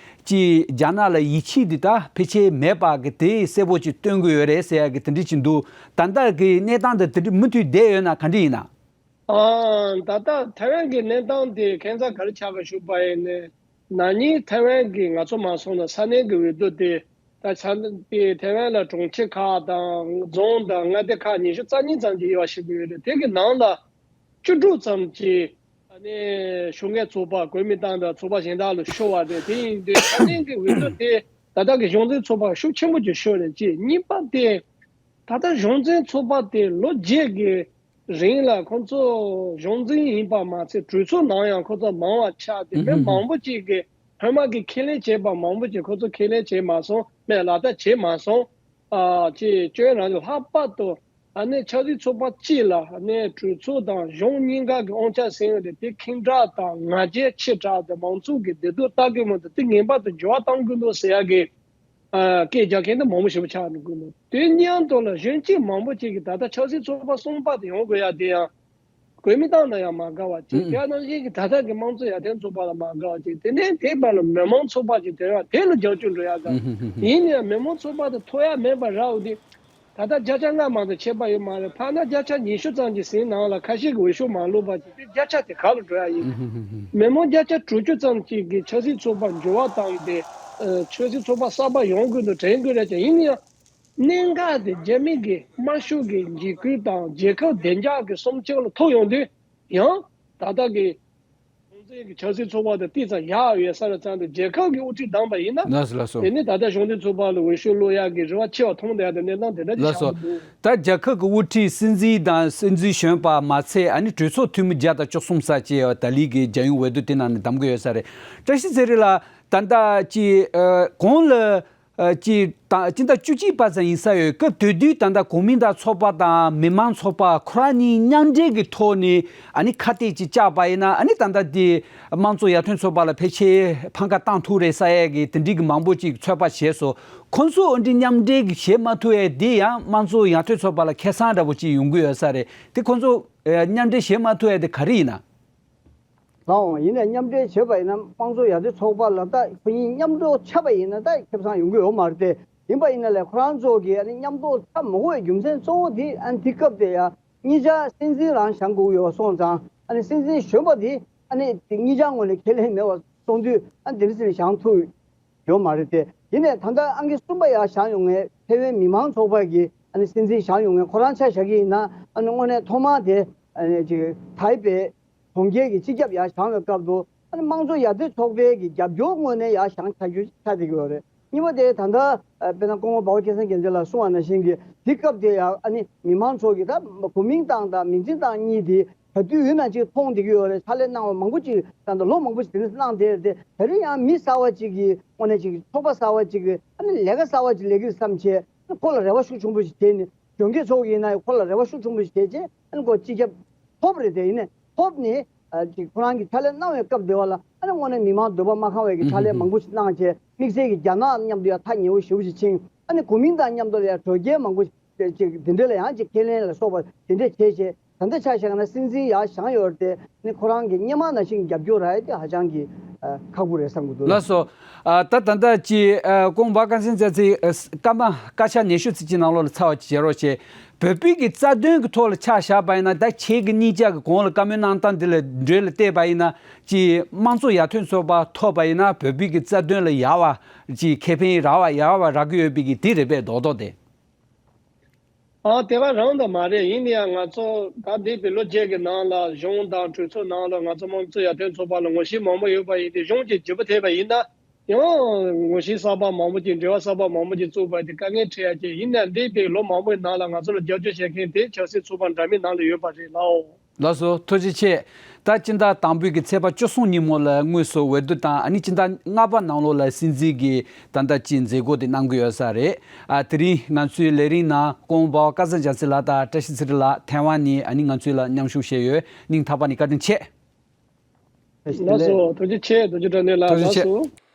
ཅིག་རྒྱ་ནག་ལ་ཡིད་ཆེས་འདི་ད་ཕལ་ཆེར་མེད་པ་གི་དེ་གསལ་པོ་ཅིག་སྟོན་གྱི་ཡོད་རེད་ཟེར་ཡ་གི་དེ་འདྲ་ཅིག་འདུག་ད་ལྟ་གི་གནས་སྟངས་དེ་དེ་འདྲ་མུ་མཐུད་བསྡད་ཡོད་ན་ག་འདྲ་ཡིན་ན། ཨ་ད་ལྟ་ཐའེ་ཝན་གྱི་གནས་སྟངས་དེ་ཁྱད་མཚར་ག་རེ་ཆགས་ཀྱི་བཞུགས་པ་ཡིན་ནའི་ན་ནིང་ཐའེ་ཝན་གྱི་ང་ཚོ་མ་སོང་ན་ས་གནས་ཀྱི་འོས་བསྡུ་དེ་ད་ས་གནས་དེ་ཐའེ་ཝན་ལ་གྲོང་ཁྱེར་ཁག་དང་རྫོང་དང་མངའ་སྡེ་ཁག་ཉི་ཤུ་རྩ་གཉིས་ཙམ་གྱི་དབྱེ་བ་ཕྱེ་གི་ཡོད་རེད། དེ་གི་ནང་ལ་བཅུ་དྲུག་ཙམ་གྱི་ཨ་ནི་ཞུགས་མཁན་ཚོགས་པ་བཀོད་མི་བཏང་དང་ཚོགས་པ་གཞན་དག་ལ་ཤོར་བ་རེད། དེ་ཡིན་དུས་ས་གནས་ཀྱི་འོས་བསྡུ་དེ་ད་ལྟ་གི་གཞུང་འཛིན་ཚོགས་པ་ཤུགས་ཆེན་པོ་ཅིག་ཤོར་རེད། གཅིག་གཉིས་པ་དེ་ད་ལྟ་གཞུང་འཛིན་ཚོགས་པ་དེ་ལོ་བརྒྱད་ཀྱི་རིང་ལ་ཁོང་ཚོ་གཞུང་འཛིན་ཡིན་པ་མ་ཚད་གྲོས་ཚོགས་ནང་ཡང་ཁོ་ཚོ་མང་བ་ཆགས་ཏེ་མི་མང་པོ་ཅིག་གིས་སྔོན་མ་གི་ཁས་ལེན་བྱས་པ་མང་པོ་ཅིག་ཁོ་ཚོ་ཁས་ལེན་བྱས་མ་སོང་། མི་ལག་བསྟར་བྱས་མ་སོང་། ཨ་ཅེས་བཅོས་རང་ལྷག་པར་དུ་ཨ་ནི་ཆབ་སྲིད་ཚོགས་པ་གཅིག་ལ་ཨ་ནི་གྲོས་ཚོགས་དང་གཞུང་གཉིས་ཀ་གི་དབང་ཆ་ཟིན་ཡོད་དེ་དེ་ཁེངས་དྲེགས་དང་ང་རྒྱལ་ཆེ་དྲགས་དེ་མང་ཚོགས་ཀྱི་བདེ་སྡུག་ལྟ་གི་མི་འདུག་དེ་ངེས་པར་དུ་འགྱུར་བ་གཏང་དགོས་འདུག་ཟེར་ཡ་གི་ཨ་སྐད་རྒྱག་མཁན་དེ་མང་པོ་ཞེ་པོ་ཆགས་འགྲོ་གི་འདུག་དེ་མཉམ་དུ་ལ་གཞོན་སྐྱེས་མང་པོ་ཅིག་གིས་ད་ལྟ་ཆབ་སྲིད་ཚོགས་པ་གསུམ་པ་དེ་ཡོང་དགོས་ཡ་དེ་ཡང་། བཀོད་མི་བཏང་ན་ཡང་མ་དགའ་བ་ཅིག་ཨུ་དེ་ནང་བཞིན་གྱི་ད་ལྟ་གི་དམངས་གཙོ་ཡར་ཐོན་ཚོགས་པ་ལ་མ་དགའ་བ་ཅིག་དེ་ནས་དེའི་བར་ལ་མི་མང་ཚོགས་པ་ཅིག་ཐོན་ཡ་དེ་ལ་རྒྱབ་སྐྱོར་འགྲོ་ཡ་དང་། ཨུ་ཧུ་ཧུ་ཧུ། ཡིན་ན་ཡང་མི་མང་ཚོགས་པ་དེ་ཐོབ་ཡ་མེད་པ་རག་འོ་དེ། ད་ལྟ་བརྒྱ་ཆ་ལྔ་མ་གཏོགས་ཆད་པ་ཡོད་མ་རེད། ཕར་ན་བརྒྱ་ཆ་ཉི་ཤུ་ཙམ་གྱི་ཟིན་ནང་ལ་ཁ་ཤས་ཀྱི་འོས་ཤོག་མ་བླུགས་པ་ཅིག་དེ་བརྒྱ་ཆ་དེ་ག་ལ་འགྲོ་ཡ་ཡིན། ཨུ་ཧུ་ཧུ་ཧུ། མི་མང་བརྒྱ་ཆ་དྲུག་ཅུ་ཙམ་ཅིག་གིས་ཆབ་སྲིད་ཚོགས་པ་འགྱུར་བ་བཏང་སྟེ་ཆབ་སྲིད་ཚོགས་པ་གསར་པ་ཡོང་དགོས་འདུག་དྲན་དགོས་རེད་ཀྱང་། ཡིན་ན་ཡང་། གནད་འགག་དེ་རྒྱ་མི་གི་དམར་ཤོག་གི་འཇིགས་སྐུལ་དང་རྒྱལ་ཁབ་བདེ་འཇགས་ཀྱི་སྲུང་སྐྱོབ་ལ་ཐུག་ཡོང་དུས་ཡང་ད་ལྟ་གི་གཞུང་འཛིན་གྱི་ཆབ་སྲིད་ཚོགས་པ་དང་ཏིག་ཙམ་ཡག་ཡོད་ས་རེད་ཙང་དུ་རྒྱལ་ཁབ་ཀྱི་དབུ་ཁྲིད་བདམས་པ་ཡིན་ན། ལགས་སོ་ལགས་སོ། དེ་ནི་ད་ལྟ་གཞུང་འཛིན་ཚོགས་པ་ལ་འོས་ཤོག་བླུག་ཡག་གི་རེ་བ་ཆེ་བ་མཐོང་བསྡད་ཡག་དེ་གནས་སྟངས་དེ་འདྲ་ཅིག་ལགས་སོ། ཆགས་འདུག་ད་རྒྱལ་ཁབ་ཀྱི་དབུ་ཁྲིད་སྲིད་འཛིན་དང་སྲིད་འཛིན་གཞོན་པ་མ་ཚད་ཨ་ནི་གྲོས་ཚོགས་འཐུས་མི་བརྒྱ་དང་བཅུ་གསུམ་ཙམ་བཅས་ད་ལི་གི་རྒྱལ་ཡོངས་འོས་བསྡུ་དེ་ནང་ནས་བདམས་ཀྱི་ཡོད་ས་རེད། བཀྲ་ཤིས་ཚེ་རིང་ལགས་ད་ལྟ་ཅི་གོང་ལ། ཨ་ཅི་ད་སྤྱི་ཟླ་བཅུ་གཅིག་པ་ཙམ་ཡིན་ས་ཡོད། སྐབས་དེ་དུས་ད་ལྟ་གོ་མིན་ཏང་ཚོགས་པ་དང་མི་མང་ཚོགས་པ་ཁོ་རང་གཉིས་མཉམ་འབྲེལ་གྱི་ཐོག་ནས་ཨ་ནི་ཁ་གཏད་ཅིག་བཅག་པ་ཡིན་ན་ཨ་ནི་ད་ལྟ་དེ་དམངས་གཙོ་ཡར་ཐོན་ཚོགས་པ་ལ་ཕལ་ཆེར་ཕམ་ཁ་བཏང་ཐུབ་རེད་ས་ཡས་ཀྱི་དེ་འདྲའི་གི་མང་པོ་ཅིག་ཚོད་དཔག་བྱས་སོང་། ཁོང་ཚོ་འོ་འདྲའི་མཉམ་འབྲེལ་གྱི་བྱེད་མ་ཐུབ་ཡས་དེ་ཡང་དམངས་གཙོ་ཡར་ཐོན་ཚོགས་པ་ལ་ཁེ་བཟང་འདྲ་པོ་ཅིག་ཡོང་གི་ཡོད་ས་རེད་དེ། ཁོང་ཚོ་མཉམ་འབྲེལ་བྱེད་མ་ཐུབ་ཡས་དེ་ག་རེ་ཡིན་ན། ལའང་ཡིན་ནའི་མཉམ་འབྲེལ་བྱས་པ་ཡིན་ན་དམངས་གཙོ་ཡར་ཐོན་ཚོགས་པ་ལ་ད་ཁོ་གཉིས་མཉམ་འགྲོ་ཆགས་པ་ཡིན་ན་ད་ཁེ་བཟང་ཡོང་གི་ཡོད་མ་རེད་དེ། ཡིན་པ་ཡིན་ན་ལས་ཁོ་རང་ཚོ་གིས་ཨ་ནི་མཉམ་འགྲོ་ཆགས་མ་དགོས་པའི་རྒྱུ་མཚན་གཙོ་བོ་དེ་ཨ་ནི་དེ་སྐབས་དེ་ཡ་གཉིས་ཆ་སྲིད་འཛིན་རང་བཞེངས་དགོས་ཡོད་པ་སོང་ཙང་ཨ་ནི་སྲིད་འཛིན་གཞོན་པ་དེ་ཨ་ནི་དེ་གཉིས་ཆ་ངོས་ནས་ཁས་ལེན་མེད་པ་སོང་དུས་ཨ་ནི་དེ་འདྲ་ཟེར་ནས་བཞེངས་ཐུབ་ཡོད་མ་རེད་དེ། ཡིན་ནའི་ད་ལྟ་ཨང་ཀི་གསུམ་པ་ཡར་བཞེངས་ཡོང་མཁན་ཐའེ་ཝན་མི་མང་ཚོགས་པ་གི་ཨ་ནི་སྲིད་འཛིན་བཞེངས་ཡོང་མཁན་ཁོ་རང་ཆ་བཞག་གི་ཡིན་ན་ཨ་ནི་དངོས་གནས་ཐོག་མར་དེ་ཨ་ནི་ཅིག་ཐའེ་པེ་གྲོང་ཁྱེར་གྱི་སྤྱི་ཁྱབ་ཡར་བཞེངས་པའི་སྐབས་སུ་ཨ་ནི་དམངས་གཙོ་ཡར་ཐོན་ཚོགས་པའི་གི་རྒྱབ་སྐྱོར་ངོས་ནས་ཡར་བཞེངས་ཆགས་རྒྱུ་ཆགས་བསྡད་ཀྱི་ཡོད་རེད། གཉིས་པ་དེ་ད་ལྟ་ཨ་དཔེར་ན་སྐུ་ངོ་འབའ་བ་སྐལ་བཟང་རྒྱལ་མཚན་ལགས་གསུངས་པ་ནང་བཞིན་གྱི་དེ་སྐབས་དེ་ཡང་ཨ་ནི་མི་མང་ཚོ་གི་ད་གོ་མིན་ཏང་དང་མིང་ཚིག་ཏང་གཉིས་དེ་ག་དུས་ཡིན་ན་ཅིག་མཐོང་བསྡད་ཀྱི་ཡོད་རེད། ཕྱག་ལས་གནང་བ་མང་པོ་ཅིག་ད་ལྟ་ལོ་མང་པོ་ཅིག་དེ་འདྲ་གནང་བསྡད་རེད་དེ། དེ་རིང་ཡང་མི་གསར་བ་ཅིག་གིས་དངོས་གནས་ཅིག་ཚོགས་པ་གསར་བ་ཅིག་གིས་ཨ་ནི་ལས་ཀ་གསར་བ་ཅིག་ལས་ཀྱི་རེད་བསམ་བྱས་ཁོ་ལ་རེ་བ་ཤུགས་ཆེན་པོ་ཞིག་བྱས་ནས་གཞོན་སྐྱེས་ཚོ་ཡིན་ན་ཡང་ཁོ་ལ་རེ་བ་ཤུགས་ཆེན་པོ་ཞིག་བྱས་བྱས་ཨ་ནི་ཁོ་སྤྱི་ཁྱབ་ཐོབ་རེད་དེ། ཡིན་ནས་ཐོབ་ནས་ཨ་ཅིག་ཁོ་རང་གིས་ཕྱག་ལས་གནང་བའི་སྐབས་དེ་བ་ལ་ཨ་ནི་དངོས་གནས་མི་མང་འདོད་པ་མ་ཁེངས་པའི་གི་ཕྱག་ལས་མང་པོ་ཞིག་གནང་བྱས་དམིགས་བསལ་གྱི་རྒྱ་ནག་མཉམ་དུ་ཡང་ཐག་ཉེ་བོ་ཞེ་པོ་ཞིག་ཕྱིན། ཨ་ནི་གོ་མིན་ཏང་མཉམ་དུ་ལ་ཡང་གྲོས་འགན་མང་པོ་ཅིག་དེ་འདྲ་ལ་ཡང་ཅིག་ཁས་ལེན་ལ་སོགས་པ་དེ་འདྲ་བྱས་བྱས། ད་ལྟ་ཆ་བཞག་ན་སྲིད་འཛིན་ཡར་བཞེངས་ཡོད་རེད་དེ་ནི་ཁོ་རང་གི་སྔོན་མ་ནང་བཞིན་རྒྱབ་སྐྱོར་རག་ཡ་དེ་ཧ་ཅང་གི་ ཁག་པོ་རེད་བསམ་གྱི་འདུག། ལགས་སོ། ཨ་ད་ད་ལྟ་ཅི་ཨ་ཀོང་པ་ཀ་སེང་ཙེ་ཚེ་ཨ་སྐར་མ་སྐར་ཆ་ཉི་ཤུ་ཙམ་ཅིག་ནང་ལོགས་ལ་ཚར་བ་ཅིག་བྱེད་རོགས་བྱེད། བོད་པའི་གི་རྩ་དོན་གྱི་ཐོག་ལ་ཆ་བཞག་པ་ཡིན་ན། ད་ཁྱེད་ཀྱི་གཉིས་ཆ་གི་གོང་ལ་བཀའ་མོལ་གནང་སྟངས་འདི་ལ་འགྲོས་ལ་བལྟས་པ་ཡིན་ན། ཅི་དམངས་གཙོ་ཡར་ཐོན་ཚོགས་པ་ཐོབ་པ་ཡིན་ན་བོད་པའི་གི་རྩ་དོན་ལ་ཡག་པ་ཅི་ཁེ་ཕན་རག་པ་ཡག་པ་རག་གི་ཡོད་པའི་གི་དེ་རེད་པས་རྡོག་རྡོག་དེ། ཨ་དེ་བ་རང་དང་མ་རེད། ཡིན་ན་ཡང་ང་ཚོ་ད་འདས་པའི་ལོ་བརྒྱད་ཀྱི་ནང་ལ་གཞུང་དང་གྲོས་ཚོགས་ནང་ལ་ང་ཚོ་དམངས་གཙོ་ཡར་ཐོན་ཚོགས་པ་ལ་ངོ་ཤེས་མང་པོ་ཡོད་པ་ཡིན་ཏེ། གཞུང་གི་བརྗེ་པོ་ཐེབས་པ་ཡིན་ན་ཡང་ངོ་ཤེས་གསར་པ་མང་པོ་ཅིག་འབྲེལ་བ་གསར་པ་མང་པོ་ཅིག་བཙུགས་པ་དེ་དཀའ་ངལ་འཕྲད་ཡ་ཅིག་ཡིན་ན། འདས་པའི་ལོ་མང་པོའི་ནང་ལ་ང་ཚོ་ལ་རྒྱབ་སྐྱོར་བྱེད་མཁན་དེ་ཆབ་སྲིད་ཚོགས་པ་འདྲ་མིན་ནང་ལ་ཡོད་པ་རེད་ལགས། ལགས་སོ། ཐུགས་རྗེ་ཆེ། ད་སྤྱི་ཟླ་དང་པོའི་གི་ཚེས་པ་བཅུ་གསུམ་ཉིན་མོ་ལ་དངོས་སུ་འོས་བསྡུ་དང་། ཨ་ནི་སྤྱི་ཟླ་ལྔ་པ་ནང་ལོགས་ལ་སྲིད་འཛིན་གྱི་ད་ལྟ་ཅི་མཛད་སྒོ་དེ་གནང་གི་ཡོད་ས་རེད། ཨ་དེ་རིང་ང་ཚོའི་ལས་རིམ་ནང་ཀོང་པ་ཀ་ས་འཇམ་དཔལ་ལགས་དང་བཀྲ་ཤིས་ཚེ་རིང་ལགས་ཐེ་ཝན་ནས་ཨ་ནི་ང་ཚོའི་ལ་མཉམ་ཞུགས་བྱས་ཡོད། སྙིང་ཐག་པ་ནས་བཀའ་དྲིན་ཆེ། ལགས་སོ། ཐུགས་རྗེ་ཆེ། རྡོ་རྗེ་དྲ་གནས་ལགས། ཐུགས་རྗེ་ཆེ། ལགས་སོ།